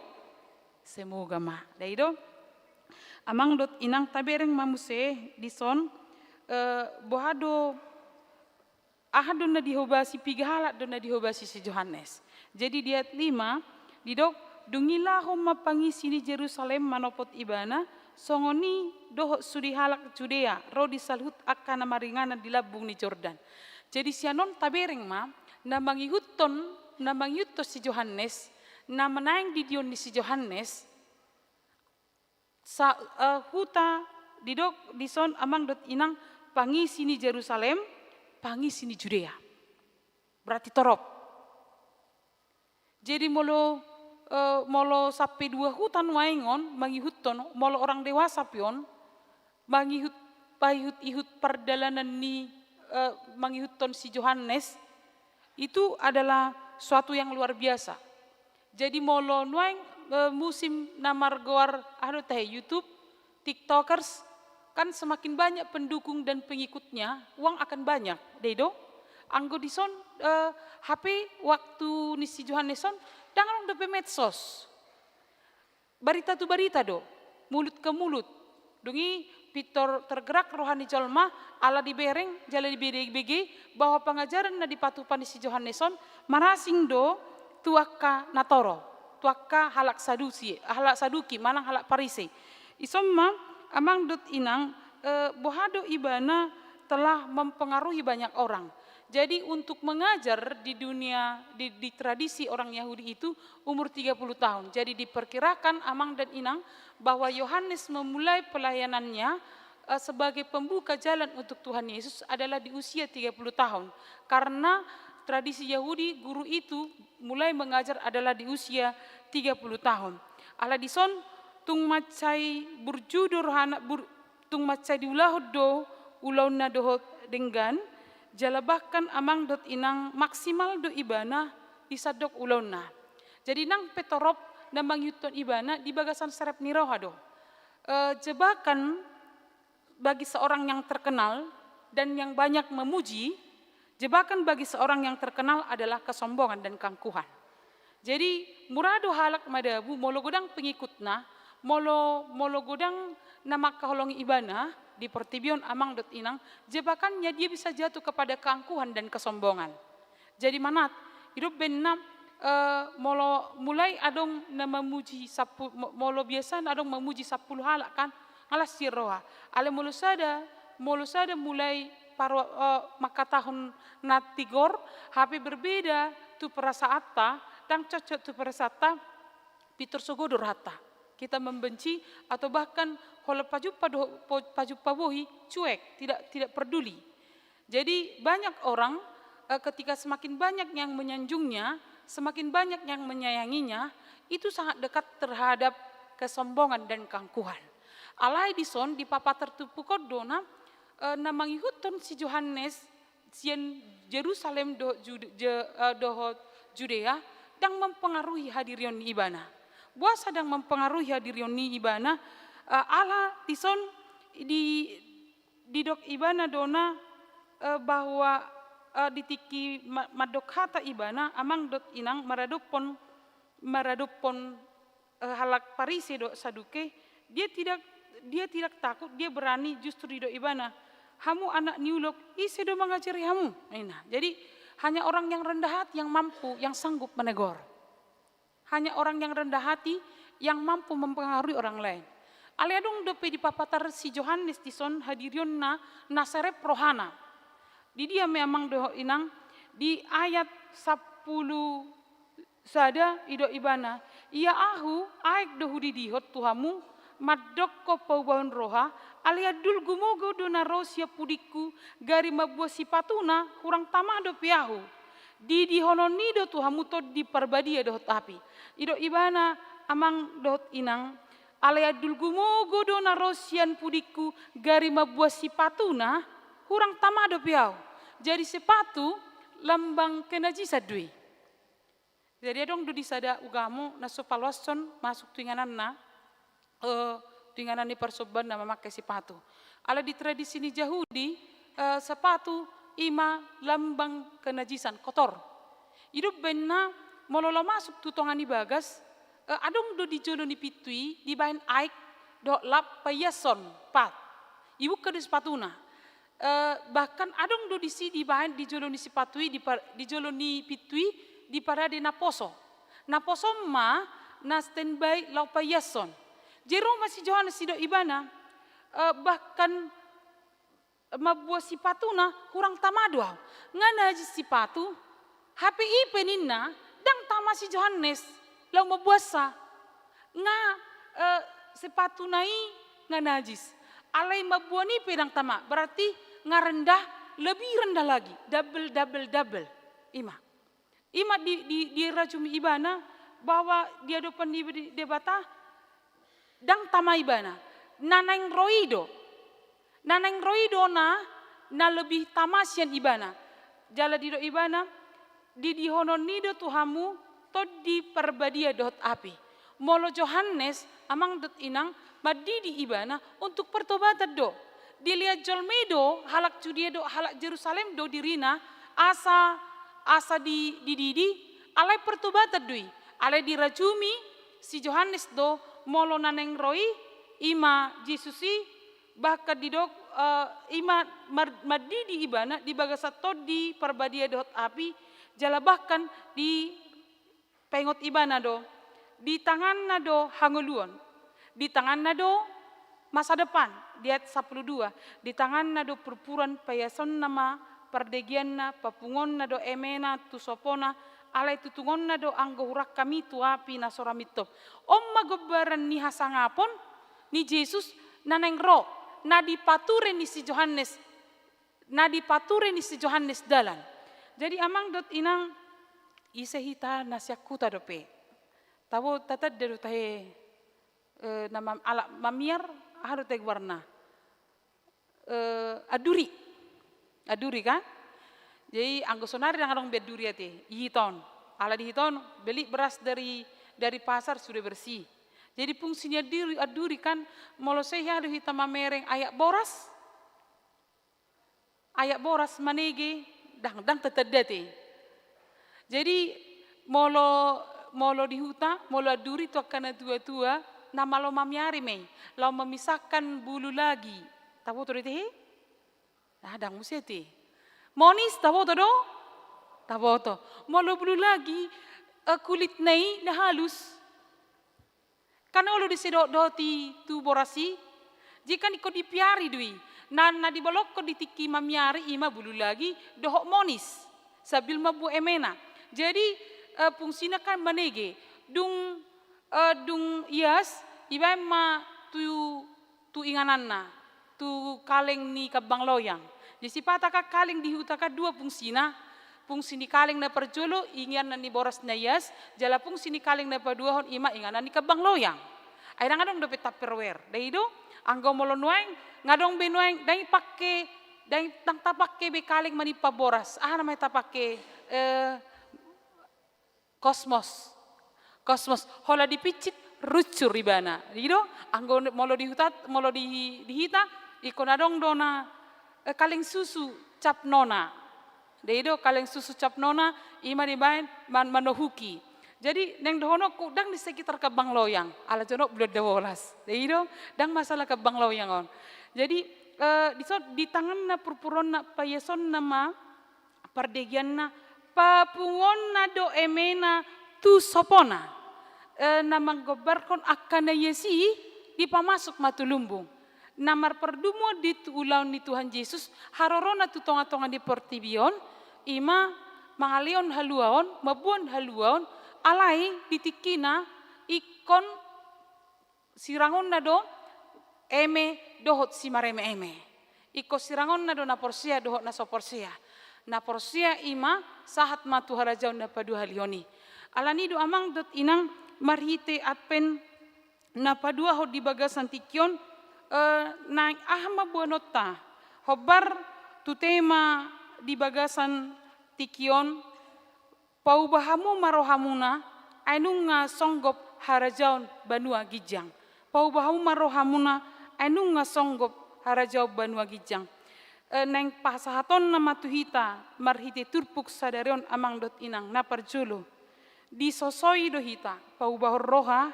Semoga ma. Dai do? Amang dohot inang, tabereng ma muse dison, eh, boha do Aha do na dihobasi, piga halak do na dihobasi si Johannes. Jadi di ayat lima, didok, dung i laho ma pangisi ni Jerusalem manopot ibana, songon i dohot sude halak Judea, ro di saluhut angka na maringanan di lambung ni Jordan. Jadi sian on tabereng ma, na mangihuthon, na mangihuthon si Johannes, na manaeng didion ni si Johannes, Sa-, eh, huta didok dison amang dohot inang, pangisi ni Jerusalem, pangisi ni Judea. Berarti torop. Jadi molo, eh, molo sampe dua huta nuaeng on mangihuthon, molo orang dewasa pe on, mangihut, paihut-ihut pardalanan ni, eh, mangihuthon si Johannes, itu adalah suatu yang luar biasa. Jadi molo nuaeng, eh, musim na margoar, aha do tahe, YouTube, TikTokers, kan semakin banyak pendukung dan pengikutnya, uang akan banyak, dai do? Anggo dison, eh, H P waktu ni si Johannes on, ndang adong dope medsos. Barita tu barita do, mulut ke mulut. Dung i pintor tergerak roha ni jolma, ala dibereng, jala dibege-bege, bahwa pangajaran na dipatupa ni si Johannes on, marasing do tu angka na torop, tu angka halak Sadusi, halak Saduki, manang halak Parise. Ison ma, amang dohot inang, eh, boha do ibana telah mempengaruhi banyak orang. Jadi untuk mengajar di dunia, di, di tradisi orang Yahudi itu umur tiga puluh tahun. Jadi diperkirakan amang dan inang bahwa Yohanes memulai pelayanannya, eh, sebagai pembuka jalan untuk Tuhan Yesus adalah di usia tiga puluh tahun. Karena tradisi Yahudi guru itu mulai mengajar adalah di usia tiga puluh tahun. Ala dison tung mansai burju do rohana, bur-, tung mansai diulahon do ulaonna dohot denggan, jala bahkan amang dohot inang maksimal do ibana di sandok ulaonna. Jadi nang pe torop na mangihuthon ibana di bagasan serep ni roha do. Eh, jebakan bagi seorang yang terkenal, Dan yang banyak memuji, jebakan bagi seorang yang terkenal adalah kesombongan dan keangkuhan. Jadi, mura do halak madabu, molo godang pengikutna, molo, molo godang na mangkaholongi ibana di portibi on, amang dohot inang, jebakannya dia bisa jatuh kepada keangkuhan dan kesombongan. Jadi manat, i do umbahen na, eh, molo mulai adong na mamuji sapu-, mo-, molo biasa na adong mamuji sampulu halak kan, nga las sian roha. Alai molo sada, molo sada mulai paro-, eh, mangkatahon na tigor, hape berbeda tu perasaanta, ndang cocok tu perasaanta, pintor sogo do rohanta. Kita membenci atau bahkan holan pajumpa doho-, po-, pajumpa bohi, cuek, tidak, tidak peduli. Jadi, banyak orang, eh, ketika semakin banyak yang menyanjungnya, semakin banyak yang menyayanginya, itu sangat dekat terhadap kesombongan dan keangkuhan. Alai dison di papatar turpuk on do na, eh, na mangihuthon si Johannes sian Jerusalem dohot Jude-, Je-, eh, dohot Judea, ndang mempengaruhi hadirion ni ibana. Boasa ndang mempengaruhi hadirion ni ibana, eh, ala dison di didok ibana do na, eh, bahwa, eh, di tingki ma-, mandok hata ibana, amang dohot inang, maradophon, maradophon, eh, halak Parise dohot Saduke, dia tidak, dia tidak takut, dia berani, justru didok ibana, "Hamu anak ni ulok, ise do mangajari hamu?" Ninna. Jadi, hanya orang yang rendah hati yang mampu, yang sanggup menegur. Hanya orang yang rendah hati yang mampu mempengaruhi orang lain. Alai adong dope dipapatar si Johannes dison hadirionna na serep rohana. Di dia ma i amang dohot inang, di ayat sampulu sada didok ibana, "Ia ahu aek do hudidihon tu hamu, mandokkon paubahon roha, alai andul gumogo do na ro sian pudingku, gari mamboan sipatuna, hurang tama dope ahu. Didihononni do tu hamu Tondi Parbadia dohot api." Didok ibana, amang dohot inang, "Alai andul gumogo do na ro sian pudingku, gari mamboan sipatuna, hurang tama dope ahu." Jadi sepatu lambang kenajisan do i. Jadi adong do di sada ugamo na so paloashon masuk tu ingananna, eh, tu inganan ni parsombaon na mamangke sipatu. Alai di tradisi ni Jahudi, eh, sepatu i ma lambang kenajisan, kotor. I do umbahen na molo laho masuk tu tonga ni bagas, eh, adong do di jolo ni pintu i dibahen aek dohot lap paiashon, pat. Ibuka do sipatuna. Eh, bahkan adong do disi dibahen di jolo ni sipatu i, di pa-, di jolo ni pintu i, diparade naposo. Naposo on ma na standby laho paiashon. Jadi ro ma si Johannes, didok ibana, eh, bahkan mamboan sipatuna hurang tama do ahu. Nga najis sipatu, hape i pe ninna, ndang tama si Johannes laho mamboansa. Nga, eh, sepatuna i nga najis. Alai mamboan i pe ndang tama, berarti nga rendah, lebih rendah lagi, double, double, double. I ma. I ma di, di, dirajumi ibana bahwa di adopan ni Debata, ndang tama ibana. Na naeng ro i do. Na naeng ro i do na, na lebih tama sian ibana. Jala didok ibana, "Didihononni do tu hamu Tondi Parbadia dohot api." Molo Johannes, amang dohot inang, mandidi ibana untuk pertobatan do. Dilehon jolma i do, halak Judea dohot halak Jerusalem do dirina, asa, asa di, dididi, alai pertobatan do i. Alai dirajumi si Johannes do, molo na naeng ro i, i ma Jesus i, bahkan didok, eh, i ma mar-, mandidi ibana di bagasan Tondi Parbadia dohot api, jala bahkan dipaingot ibana do, di tanganna do hangoluan, di tanganna do masa depan, di ayat sampulu dua, di tanganna do purpuran, paiashonna ma pardegeanna, papunguonna do emena tu sopona, alai tutungonna do anggo hurangkami tu api na so ra mintop. On ma gombaran ni hasangapon ni Jesus na naeng ro, na dipature ni si Johannes, na dipature ni si Johannes dalan. Jadi amang dohot inang, ise hita na sian huta dope. Tabo tatanda do tahe, eh, na mam-, ala mamiar, aha do tahe goarna. Eh, anduri. Anduri kan? Jadi anggo sonari ndang adong be anduri ate, i hita on. Ala di hita on, beli beras dari, dari pasar sudah bersih. Jadi fungsi ni anduri, anduri kan, molo sai aha do hita mamereng aek boras, Ayat boras manege, ndang, ndang tatanda te. Jadi, molo, molo di huta, molo anduri tu angka na tua-tua, na malo mamiari ma i, laho memisahkan bulu lagi. Taboto do i tehe? Ndang muse te. Monis, taboto do? Taboto. Molo bulu lagi, eh, kulitna i na halus. Kan olo do i didohoti tu boras i, jika ingkon dipiari do i, na, na dibolongkon di tingki mamiari i ma bulu lagi dohot monis, sambil mambuat emena. Jadi, eh, fungsina kan manege, dung, eh, dung ias, dibaen ma tu, tu ingananna, tu kaleng ni kambang loyang. Jadi sipata kan kaleng di huta kan dua fungsina, fungsi ni kaleng na parjolo, inganan ni boras na ias, jala fungsi ni kaleng na paduahon i ma inganan ni kambang loyang. Ai ndang adong dope Tupperware, ndai do? Anggo molo nuaeng, ndang adong be nuaeng, ndang i pake, ndang i, ndang tapake be kaleng manimpan boras. Aha nama i tapake? Eh, kosmos. Kosmos. Holan dipincit, runcur ibana. I do? Anggo molo di huta, molo di, di hita, ingkon adong do na, eh, kaleng susu cap nona. Ndai do, kaleng susu cap nona, i ma dibaen man-, manohuki. Jadi, naeng dohononku, ndang di sekitar kambang loyang, ala jonok bulu dua bolas. Ndai do, ndang masalah kambang loyang on. Jadi, eh, di so-, di tanganna purpuronna, paiasonna ma, pardegeanna, papunguonna do emena tu sopona. Eh, na manggombarhon angka na ias i dipamasuk ma tu lumbung. Na marpardumuan di tu ulaon ni Tuhan Jesus, harorona tu tonga-tonga ni portibi on, i ma mangalehon haluaon, mamboan haluaon, alai di tingkina ingkon sirangonna do eme dohot simareme-eme. Ingkon sirangonna do na porsea dohot na so porsea. Na porsea i ma sahat ma tu harajaon na paduahalihon i. Alani do amang dohot inang, marhite Advent na paduahon di bagasan tingki on, eh, naeng aha ma boanonta? Hombar tu tema di bagasan tingki on, pauba hamu ma rohamuna, ai nunga songgop harajaon banua ginjang. Pauba hamu ma rohamuna, ai nunga songgop harajaon banua ginjang. Eh, naeng pasahatonna ma tu hita, marhite turpuk sadari on amang dohot inang, na parjolo. Disosoi do hita, paubahon roha,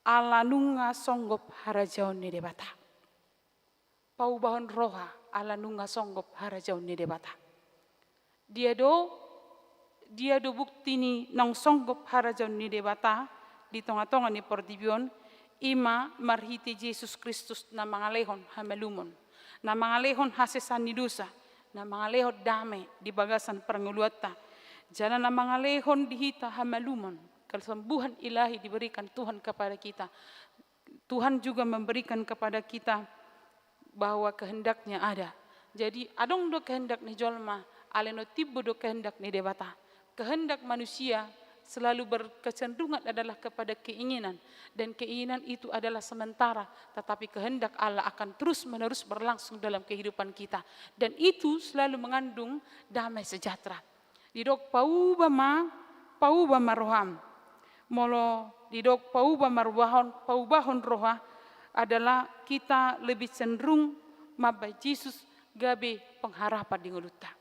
ala nunga songgop harajaon ni Debata. Paubahon roha, ala nunga songgop harajaon ni Debata. Dia do, dia do bukti ni naung songgop harajaon ni Debata di tonga-tonga ni portibi on, i ma marhite Jesus Kristus na mangalehon hamalumon, na mangalehon hasesaan ni dosa, na mangalehon dame di bagasan parngoluanta, jala na mangalehon di hita hamalumon, kesembuhan ilahi diberikan Tuhan kepada kita. Tuhan juga memberikan kepada kita bahwa kehendaknya ada. Jadi, adong do kehendak ni jolma, alai na timbo do kehendak ni Debata. Kehendak manusia selalu berkecenderungan adalah kepada keinginan, dan keinginan itu adalah sementara, tetapi kehendak Allah akan terus-menerus berlangsung dalam kehidupan kita, dan itu selalu mengandung damai sejahtera. Didok pauba ma, pauba ma roham. Molo didok pauba ma roham, paubahon roha adalah kita lebih cenderung mambahen Jesus gabe pengharapan di ngolunta.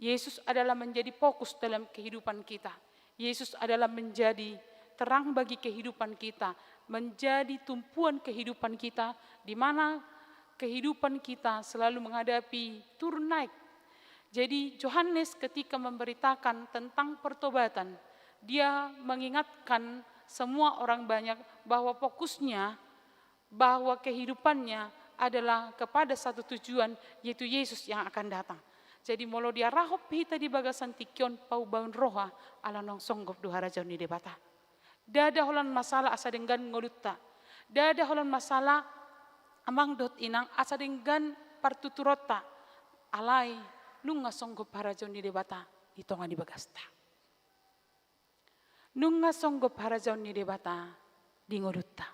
Yesus adalah menjadi fokus dalam kehidupan kita. Yesus adalah menjadi terang bagi kehidupan kita, menjadi tumpuan kehidupan kita, di mana kehidupan kita selalu menghadapi turun naik. Jadi, Yohanes ketika memberitakan tentang pertobatan, dia mengingatkan semua orang banyak bahwa fokusnya, bahwa kehidupannya adalah kepada satu tujuan, yaitu Yesus yang akan datang. Jadi, molo diarahon hita di bagasan tingki on, paubahon roha, ala naung songgop do harajaon ni Debata. Ndada holan masalah asa denggan ngolunta. Ndada holan masalah amang dohot inang asa denggan partuturonta. Alai nunga songgop harajaon ni Debata di tonga ni bagasta. Nunga songgop harajaon ni Debata di ngolunta.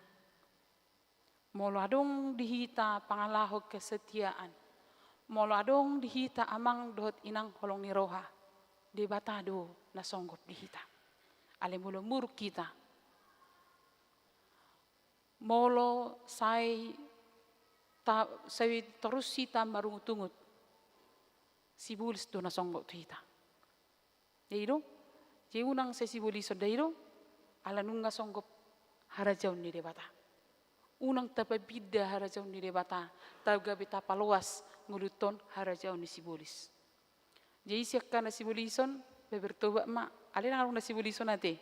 Molo adong di hita pangalaho kesetiaan, molo adong di hita amang dohot inang holong ni roha, Debata do na songgop di hita. Alai molo muruk hita, molo sai ta, sai torus hita marungutungut. Sibolis do na songgop tu hita. Jadi do, jadi unang sai sibolison da i do, ala nunga songgop harajaon ni Debata. Unang tapapinda harajaon ni Debata, ta gabe tapaloas ngoluhon harajaon ni sibolis. Jadi sian angka na sibolison, bertobat ma, alai ndang adong na sibolison ate.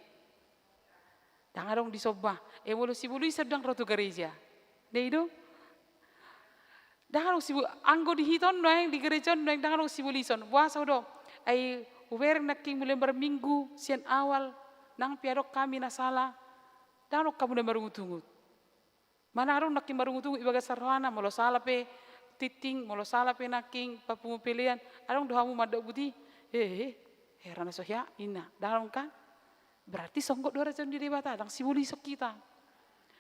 Ndang adong disomba. E molo sibolison ndang ro tu gareja. Dei do? Ndang adong sibo-, anggo di hita on nuaeng, di gareja on nuaeng, ndang adong sibolison. Boasa do? Ai hubereng nangkin mulai marminggu, sian awal, nang pe adong hami na sala. Ndang adong hamu na marungutungut. Manang adong nangkin marungutungut di bagasan rohana, molo sala pe tingting, molo sala pe nangkin papungu pelean, adong do hamu mandok buti, eh, eh, hera na so hea, ninna, ndang adong kan? Berarti songgop do harajaon ni Debata, ndang sibolison hita.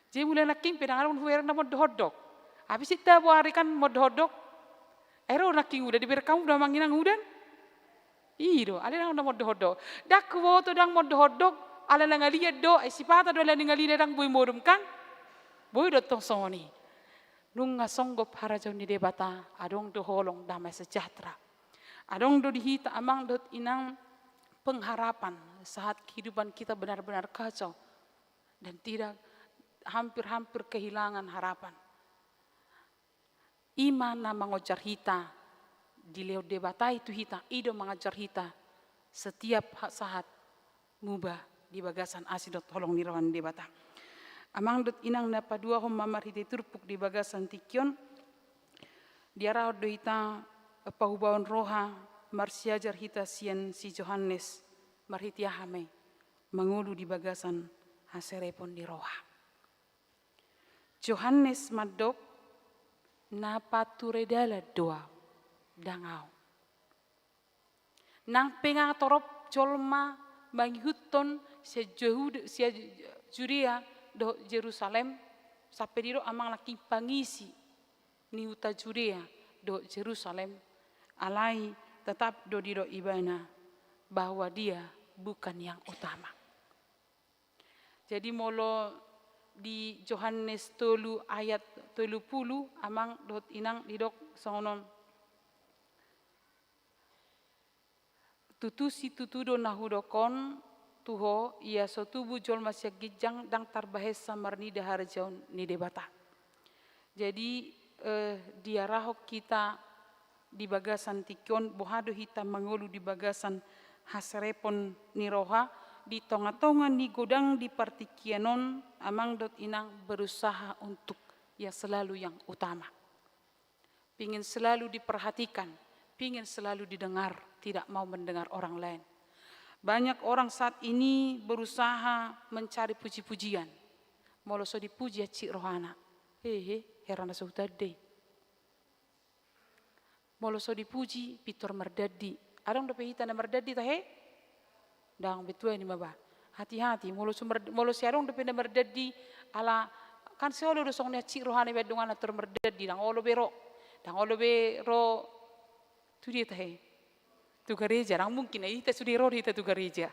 Jadi mulai nangkin pe ndang adong hubereng na mondok-ondok. Habis i tabo ari kan mondok-ondok. Ai ro nangkin udan, dibereng hamu do amang inang udan? I do, alai ndang na mondok-ondok. Ndang huboto ndang mondok-ondok, ala na ngaliat do, ai sipata do ala na ngaliat ndang boi modom kan? Boi do tong songon i. Nunga songgop harajaon ni Debata, adong do holong damai sejahtera. Adong do di hita amang dohot inang pengharapan saat kehidupan kita benar-benar kacau dan tidak, hampir-hampir kehilangan harapan. I ma na mangojar hita, dilehon Debata i tu hita, i do mangojar hita setiap ha-, saat muba di bagasan asi dohot holong ni roha ni Debata. Amang dohot inang na paduahon ma marhite turpuk di bagasan tingki on, diarahon do hita pahubaon roha, marsiajar hita sian si Johannes, marhite aha ma i, mangolu di bagasan haserepon ni roha. Johannes mandok, na pature dalan do ahu, ndang ahu. Nang pe nga torop jolma mangihuthon sian Jehuda, sian Judea dohot Jerusalem, sampe didok amang nangkin pangisi ni huta Judea dohot Jerusalem, alai tetap do didok ibana bahwa dia bukan yang utama. Jadi molo di Johannes tolu ayat tolu pulu, amang dohot inang, didok songon on. Tutu situtu do na hudok on tu ho, ia so tubu jolma sian ginjang ndang tarbahensa marnida harajaon ni Debata. Jadi, eh, diarahon hita di bagasan tingki on, boha do hita mangolu di bagasan haserepon ni roha, di tonga-tonga ni godang di partingkian on, amang dohot inang berusaha untuk yang selalu yang utama. Pingin selalu diperhatikan, pingin selalu didengar, tidak mau mendengar orang lain. Banyak orang saat ini berusaha mencari puji-pujian. Molo so dipuji hansit rohana. Hehe, hera na so huta dei. Molo so dipuji, pintor mardandi. Adong dope hita na mardandi tahe? Ndang, betul ni ma ba. Hati-hati, molo so mar-, molo sai adong dope na mardandi, ala, kan sai olo do songon i hansit rohana ibaen donganna tor mardandi, ndang olo be ro. Ndang olo be ro tu dia tahe? Tu gareja, ndang mungkin, ai hita sude ro do hita tu gareja.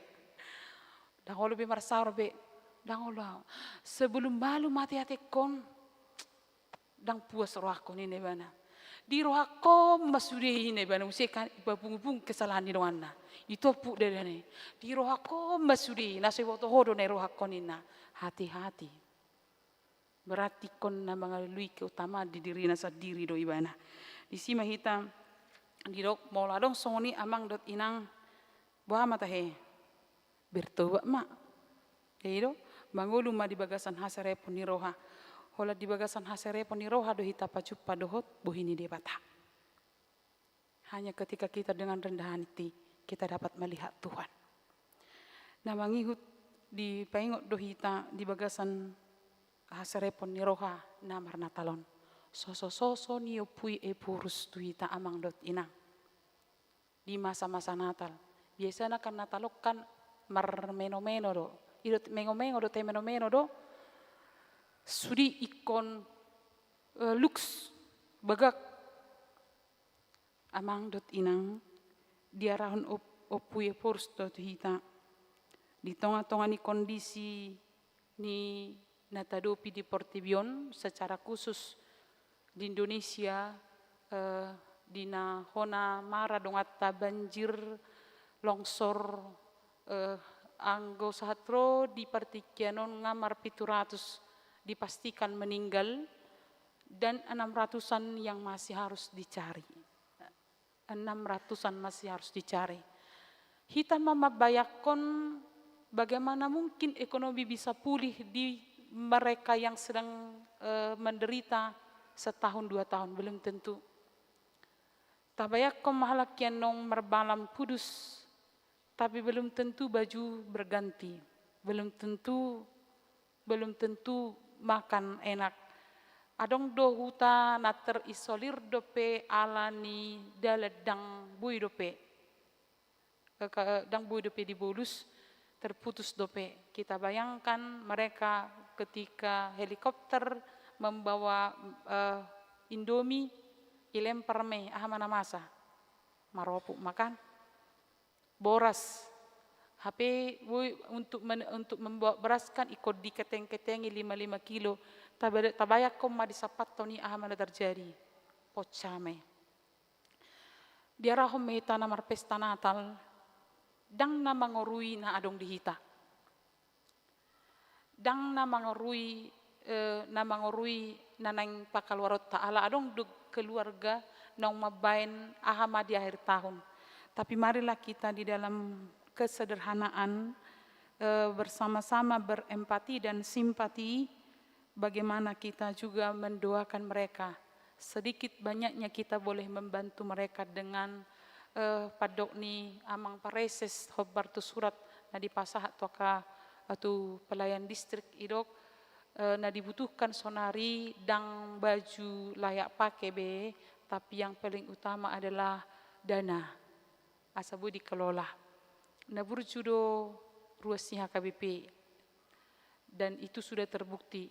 Ndang olo be marsaor be, ndang olo. Sebelum malu mate-, atekon. Ndang puas rohangku ninna ibana. Di rohangku ma sude ninna ibana, muse kan ipapungu-pungu kesalahan ni donganna. Itompuk dadana i. Di rohangku ma sude, na so iboto ho do na di rohangku ninna. Hati-hati. Berarti ingkon na mangalului keutamaan di dirina sandiri do ibana. Disi ma hita didok molo adong songon i amang dohot inang, boha ma tahe? Bertobat ma. Jadi do, mangolu ma di bagasan haserepon ni roha. Holan di bagasan haserepon ni roha do hita pajumpa dohot bohi ni Debata. Hanya ketika kita dengan rendah hati, kita dapat melihat Tuhan. Na mangihut dipaingot do hita di bagasan haserepon ni roha na marnatal on. Soso-soso ni ompu i Ephorus tu hita amang dohot inang. Di masa-masa Natal. Biasana kan Natal on kan marmeno-meno do. I do mengo-mengo do, tai meno-meno do. Sude ingkon, eh, luks, bagak. Amang dohot inang, diarahon op-, ompu i Ephorus do tu hita. Di tonga-tonga ni kondisi ni na tadopi di portibi on, secara khusus di Indonesia, eh, di na hona mara donganta banjir, longsor, eh, anggo sahat ro di partingkian on nga marpitu ratus dipastikan meninggal, dan enam ratusan yang masih harus dicari. Enam ratusan masih harus dicari. Hita ma mambayangkon bagaimana mungkin ekonomi bisa pulih di mereka yang sedang, eh, menderita setahun dua tahun, belum tentu. Tabayangkon ma halak i annon marmalam pudus, tapi belum tentu baju berganti, belum tentu, belum tentu makan enak. Adong do huta na terisolir dope ala ni dalan ndang boi dope, eh, ka-, ndang boi dope dibolus, terputus dope. Kita bayangkan mereka ketika helikopter membawa, eh, Indomie, dilempar ma i, aha ma na masa? Maropuk ma kan? Boras. Hape boi untuk men-, untuk membawa beras kan ingkon diketeng-ketengi lima lima kilo. Taba-, tabayangkon ma disampathon i, aha ma na terjadi? Pocah ma i. Diarahon ma hita na marpesta Natal, ndang na mangorui na adong di hita. Ndang na mangorui, eh, na mangorui na naeng pakaluaronta, ala adong do keluarga naung mambaen aha ma di akhir tahun. Tapi marilah kita di dalam kesederhanaan, eh, bersama-sama berempati dan simpati, bagaimana kita juga mendoakan mereka. Sedikit banyaknya kita boleh membantu mereka dengan, eh, pandok ni amang pareses hombar tu surat na dipasahat tu angka, eh, tu pelayan distrik, didok, eh, na dibutuhkan saonari ndang baju layak pake be, tapi yang paling utama adalah dana. Asa boi dikelola. Na burju do ruas ni H K B P. Dan itu sudah terbukti.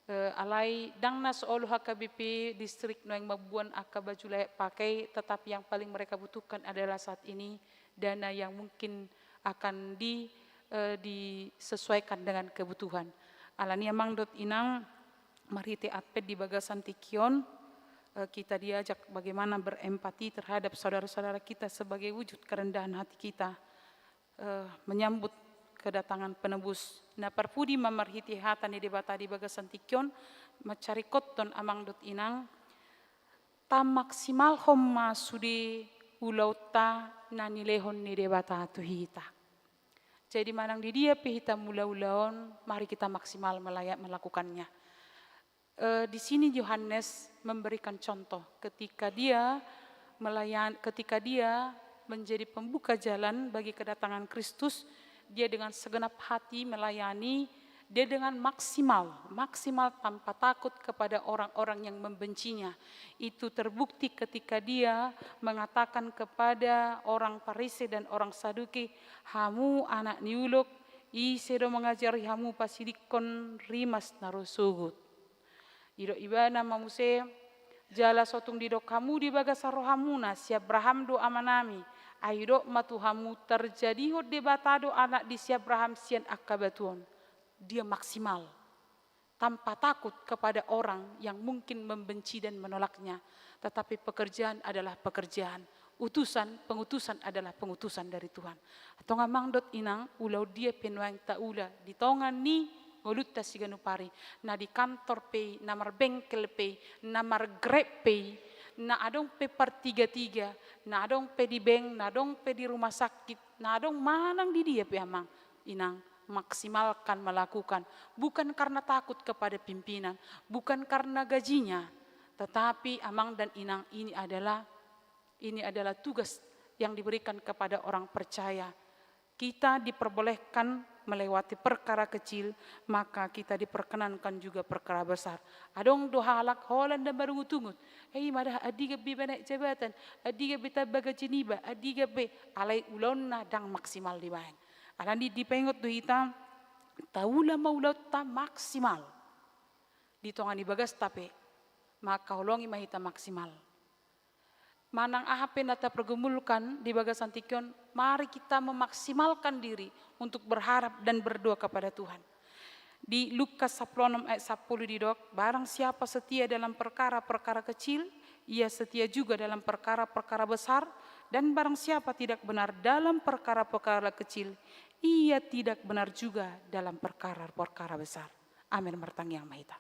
Eh, alai ndang na so olo H K B P distrik nuaeng mamboan angka baju layak pakai, tetapi yang paling mereka butuhkan adalah saat ini dana yang mungkin akan di, eh, disesuaikan dengan kebutuhan. Alani i amang dohot inang, marhite Advent di bagasan tingki on, eh, kita diajak bagaimana berempati terhadap saudara-saudara kita sebagai wujud kerendahan hati kita, eh, menyambut kedatangan penebus. Na parpudi ma marhite hata ni Debata di bagasan tingki on, mansai ringkot do amang dohot inang, tamaksimalhon ma sude ulaonta na nilehon ni Debata tu hita. Jadi manang di dia pe hita mangula ulaon, mari kita maksimal melaya-, melakukannya. Eh, di sini Yohanes memberikan contoh ketika dia melayan-, ketika dia menjadi pembuka jalan bagi kedatangan Kristus, dia dengan segenap hati melayani, dia dengan maksimal, maksimal tanpa takut kepada orang-orang yang membencinya. Itu terbukti ketika dia mengatakan kepada orang Parise dan orang Saduki, "Hamu anak ni ulok, ise do mangajari hamu pasilikkon rimas na ro sogot?" Didok ibana ma muse, "Jala so tung didok hamu di bagasan rohamuna, si Abraham do amanami, ai didok ma tu hamu, tarjadihon Debata do anak di si Abraham sian angka batu on." Dia maksimal, tanpa takut kepada orang yang mungkin membenci dan menolaknya. Tetapi pekerjaan adalah pekerjaan. Utusan, pengutusan adalah pengutusan dari Tuhan. Antong amang dohot inang, ulaon dia pe nuaeng taula di tonga ni ngolunta siganup ari, na di kantor pe i, na marbengkel pe i, na margrab pe i, na adong pe partiga-tiga, na adong pe di bank, na adong pe di rumah sakit, na adong manang di dia pe amang, inang, maksimalkan melakukan. Bukan karena takut kepada pimpinan, bukan karena gajinya, tetapi amang dan inang, ini adalah ini adalah tugas yang diberikan kepada orang percaya. Kita diperbolehkan melewati perkara kecil, maka kita diperkenankan juga perkara besar. Adong do halak holan na marungut-ungut, "Eh, i ma da, andigan be manaek jabatan, andigan be tamba gaji niba, andigan be," alai ulaonna ndang maksimal dibaen. Alani dipaingot do hita, taula ma ulaonta maksimal. Di tonga ni bagasta pe, mangkaholongi ma hita maksimal. Manang aha pe na tapargumulkan di bagasan tingki on, mari kita memaksimalkan diri untuk berharap dan berdoa kepada Tuhan. Di Lukas sampulu onom ayat sampulu didok, "Barang siapa setia dalam perkara-perkara kecil, ia setia juga dalam perkara-perkara besar, dan barang siapa tidak benar dalam perkara-perkara kecil, ia tidak benar juga dalam perkara-perkara besar." Amin. Martangiang ma hita.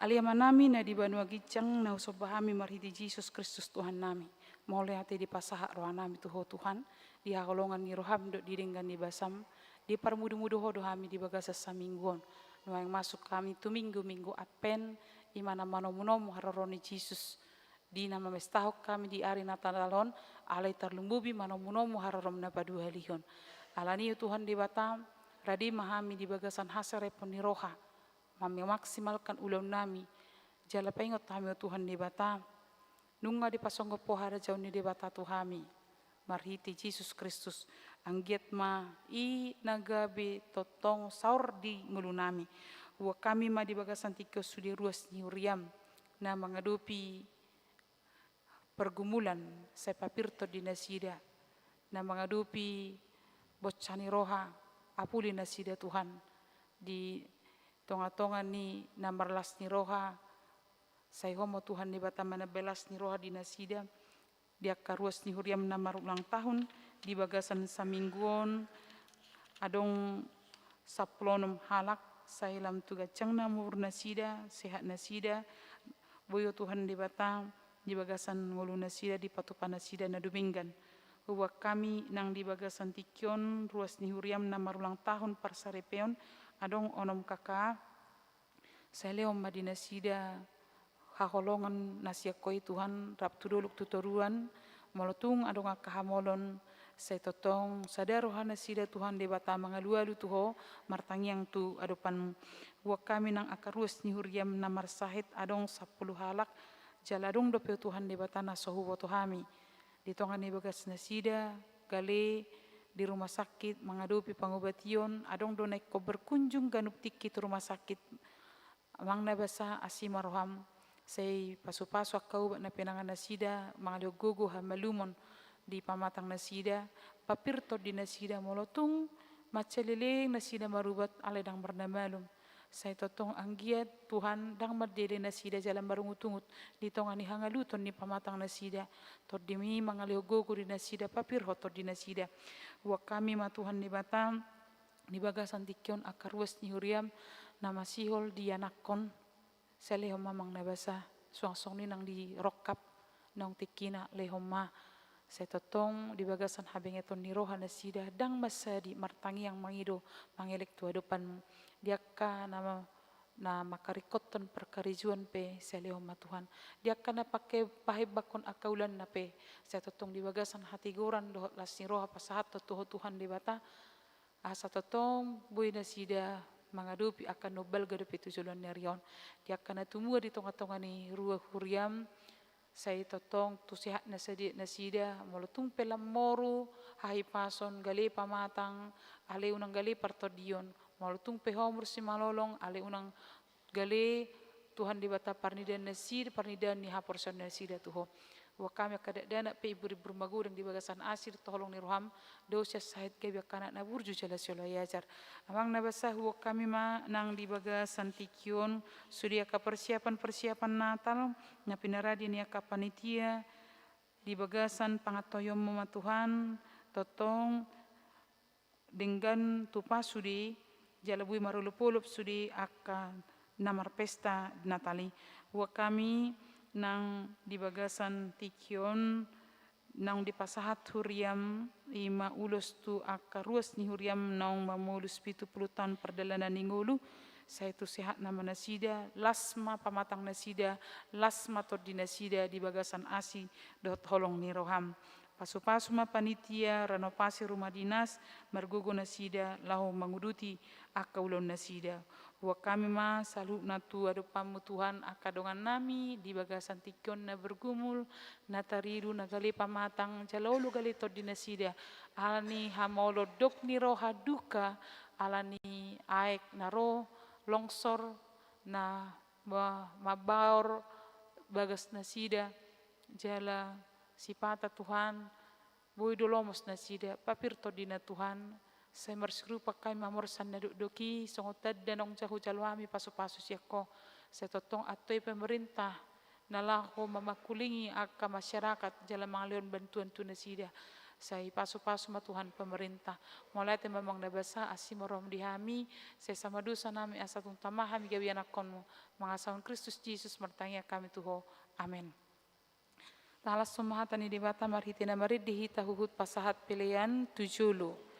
Ale Amanami na di banua ginjang, na husomba hami marhite Jesus Kristus Tuhannami. Mauliate dipasahat rohanami tu Ho Tuhan, di haholongan ni roham dohot di denggan ni basam, diparmudumudu Ho do hami di bagasan saminggu on. Nuaeng masuk hami tu minggu-minggu Advent, i ma na manomunomu haroro ni Jesus. Di na mamestahon hami di ari Natal on, alai tarlumobi manomunomu harorom na paduahalihon. Alani i Tuhan Debata, rade ma hami di bagasan haserepon ni roha, memaksimalkan ulaonnami. Jala paingot hami, o Tuhan Debata, nunga dipasongop Ho harajaon ni Debata tu hami marhite Jesus Kristus. Anggiat ma i na gabe tongtong saor di ngolunami. Huboan hami ma di bagasan tingki on sude ruas ni huriam na mangadopi pergumulan, sai papir tondi nasida, na mangadopi bonsa ni roha, apuli nasida Tuhan, di tongatonga ni na marlas ni roha, sai Ho ma Tuhan Debata manambai las ni roha di nasida, di angka ruas ni huriam na marulang tahun, di bagasan saminggu on, adong sampulu onom halak, sai lam tu ganjang na umur nasida, sehat nasida, boi o Tuhan Debata, di bagasan ngolu nasida, dipatupa nasida na dumenggan. Huboan hami nang di bagasan tingki on, ruas ni huriam na marulang tahun parsaripeon, adong onom K K A, sai lehon ma di nasida haholongan na sian Ho i Tuhan, rap tu dolok tu toruan, molo tung adong angka hamolon, sai tongtong sada roha nasida Tuhan Debata mangalualu tu Ho, martangiang tu adopanMu. Huboan hami nang angka ruas ni huriam na marsahit adong sampulu halak, jala adong dope o Tuhan Debata na so huboto hami. Di tonga ni bagas nasida, gale di rumah sakit, mangadopi pangobation, adong do na ingkon berkunjung ganup tingki tu rumah sakit. Amang na basa, asi ma roham, sai pasupasu angka ubat na pinangan nasida, mangalehon gogo hamalumon di pamatang nasida, papir tondi nasida, molo tung mansai leleng nasida marubat alai ndang marnamalum. Sai tongtong anggiat Tuhan ndang mandele nasida jala marungutungut di tonga ni hangaluton ni pamatang nasida. TondiMi mangalehon gogo di nasida, papir Ho tondi nasida. Huboan hami ma Tuhan Debata, di bagasan tingki on angka ruas ni huriam na masihol di anakkon, sai lehon ma Amang na basa, suang songon i nang di rongkap, naung tingkina lehon ma, sai tongtong di bagasan habengeton ni roha nasida, ndang mansadi martangiang mangido mangelek tu adopanMu. Di angka na ma-, na mangkaringkothon parkarejoan pe, sai lehon ma Tuhan. Di angka na pake pahembangkon angka ulaonna pe, sai tongtong di bagasan hatigoran dohot las ni roha pasahathon tu Ho Tuhan Debata, asa tongtong boi nasida mangadopi angka na umbalga dope tu joloan ni ari on. Di angka na tumua di tongatonga ni rua huriam, sai tongtong tu sehat na sadiat nasida, molo tung pe lam moru, hahipason, gale pamatang, alai unang gale partondion, molo tung pe homur simalolong, alai unang gale Tuhan Debata parnidaan nasida, parnidaan ni haporseaon nasida tu Ho. Huboan hami angka dakdanak pe, imburimbur magodang di bagasan asi dohot holong ni roham, dao sian sahit gabe angka anak na burju jala sioloi ajar. Amang na basa, huboan hami ma nang di bagasan tingki on, sude angka persiapan-persiapan Natal na pinarade ni angka panitia, di bagasan pangantoionMu ma Tuhan, tongtong denggan tupa sude, jala boi marolopolop sude angka na marpesta Natal i. Huboan hami nang di bagasan tingki on, naung dipasahat huriam, i ma ulos tu angka ruas ni huriam naung mamolus pitu pulu taon pardalanan ni ngolu, sai tu sehat nama nasida, las ma pamatang nasida, las ma tondi nasida di bagasan asi dohot holong ni roham. Pasupasu ma panitia, renovasi rumah dinas, margogo nasida laho manguduti angka ulaon nasida. Huboan hami ma saluhutna tu adopanMu Tuhan, angka dongannami di bagasan tingki on na bergumul, na taridu, na gale pamatang, jala olo gale tondi nasida, ala ni hamaolon, dok ni roha duka, ala ni aek na ro, longsor, na ma-, mambaor bagas nasida, jala sipata Tuhan, boi do lomos nasida, papir tondina Tuhan, Sai marsiurupan hami mamorsan na dokdok i, songon tanda naung hujalo hami pasupasu sian Ho. Sai tongtong antoi pemerintah na laho mamangkulingi angka masyarakat jala mangalehon bantuan tu nasida. Sai pasupasu ma Tuhan pemerintah. Mauliate ma Amang na basa, asi ma rohaM di hami, sai sama dosa nami asa tung tama hami gabe ianakhonMu. Mangasahon Kristus Jesus martangiang hami tu Ho. Amen. Tahalashon ma hata ni Debata marhite na marende hita huhut pasahat pelean tu jolo.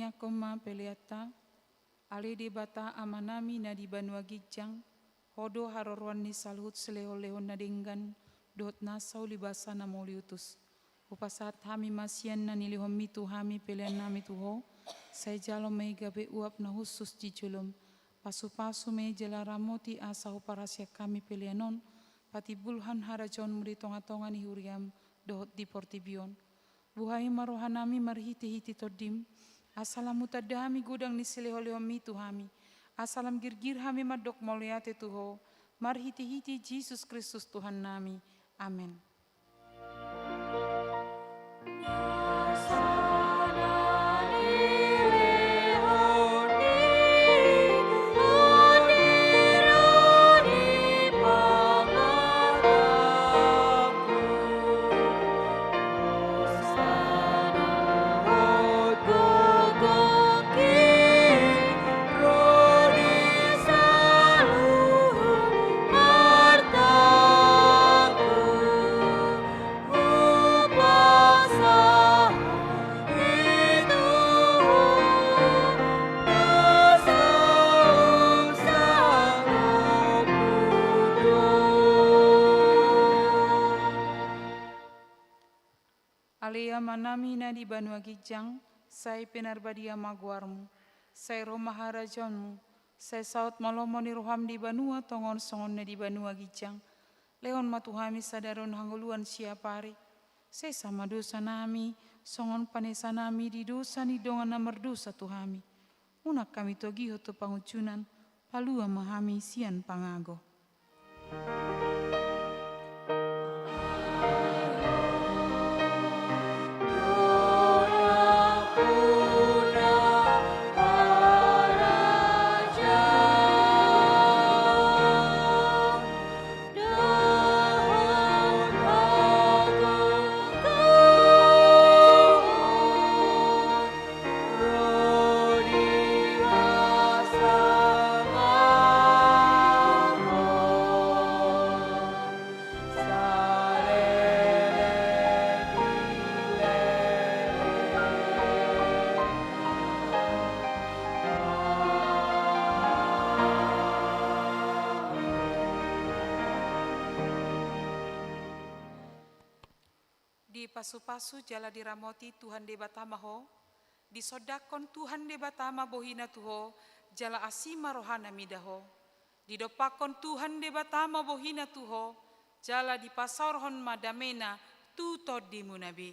Tangiangkon ma peleanta. Ale Debata Amanami na di banua ginjang, Ho do haroroan ni saluhut silehonlehon na denggan dohot nasa ulibasa na mauliutus. Hupasahat hami ma sian na nilehonmi tu hami peleannami tu Ho, sai jalo ma i gabe uap na hushus di jolom. Pasupasu ma i jala ramoti asa huparhaseang hami pelean on patimbulhon harajaonmu di tongatonga ni huriam dohot di portibi on. Buhai ma rohanami marhitehite Tondim, asa lam hutanda hami godang ni silehonlehonmi tu hami, asa lam girgir hami mandok mauliate tu Ho, marhitehite Jesus Kristus Tuhannami. Amen. Ale Amanami na di banua ginjang, sai pinarbadia ma goarmu, sai ro ma harajaonmu, sai saut ma lomo ni roham di banua tonga on songon na di banua ginjang. Lehon ma tu hami sadari on hangoluan siapari. Sesa ma dosanami, songon panesanami di dosa ni dongan na mardosa tu hami. Unang hami togihon tu pangunjunan, palua ma hami sian pangago. Dipasupasu jala diramoti Tuhan Debata ma ho, disondangkon Tuhan Debata ma bohina tu ho, jala asi ma rohana mida ho. Didompakkon Tuhan Debata ma bohina tu ho, jala dipasaorhon ma damena tu tondimuna be.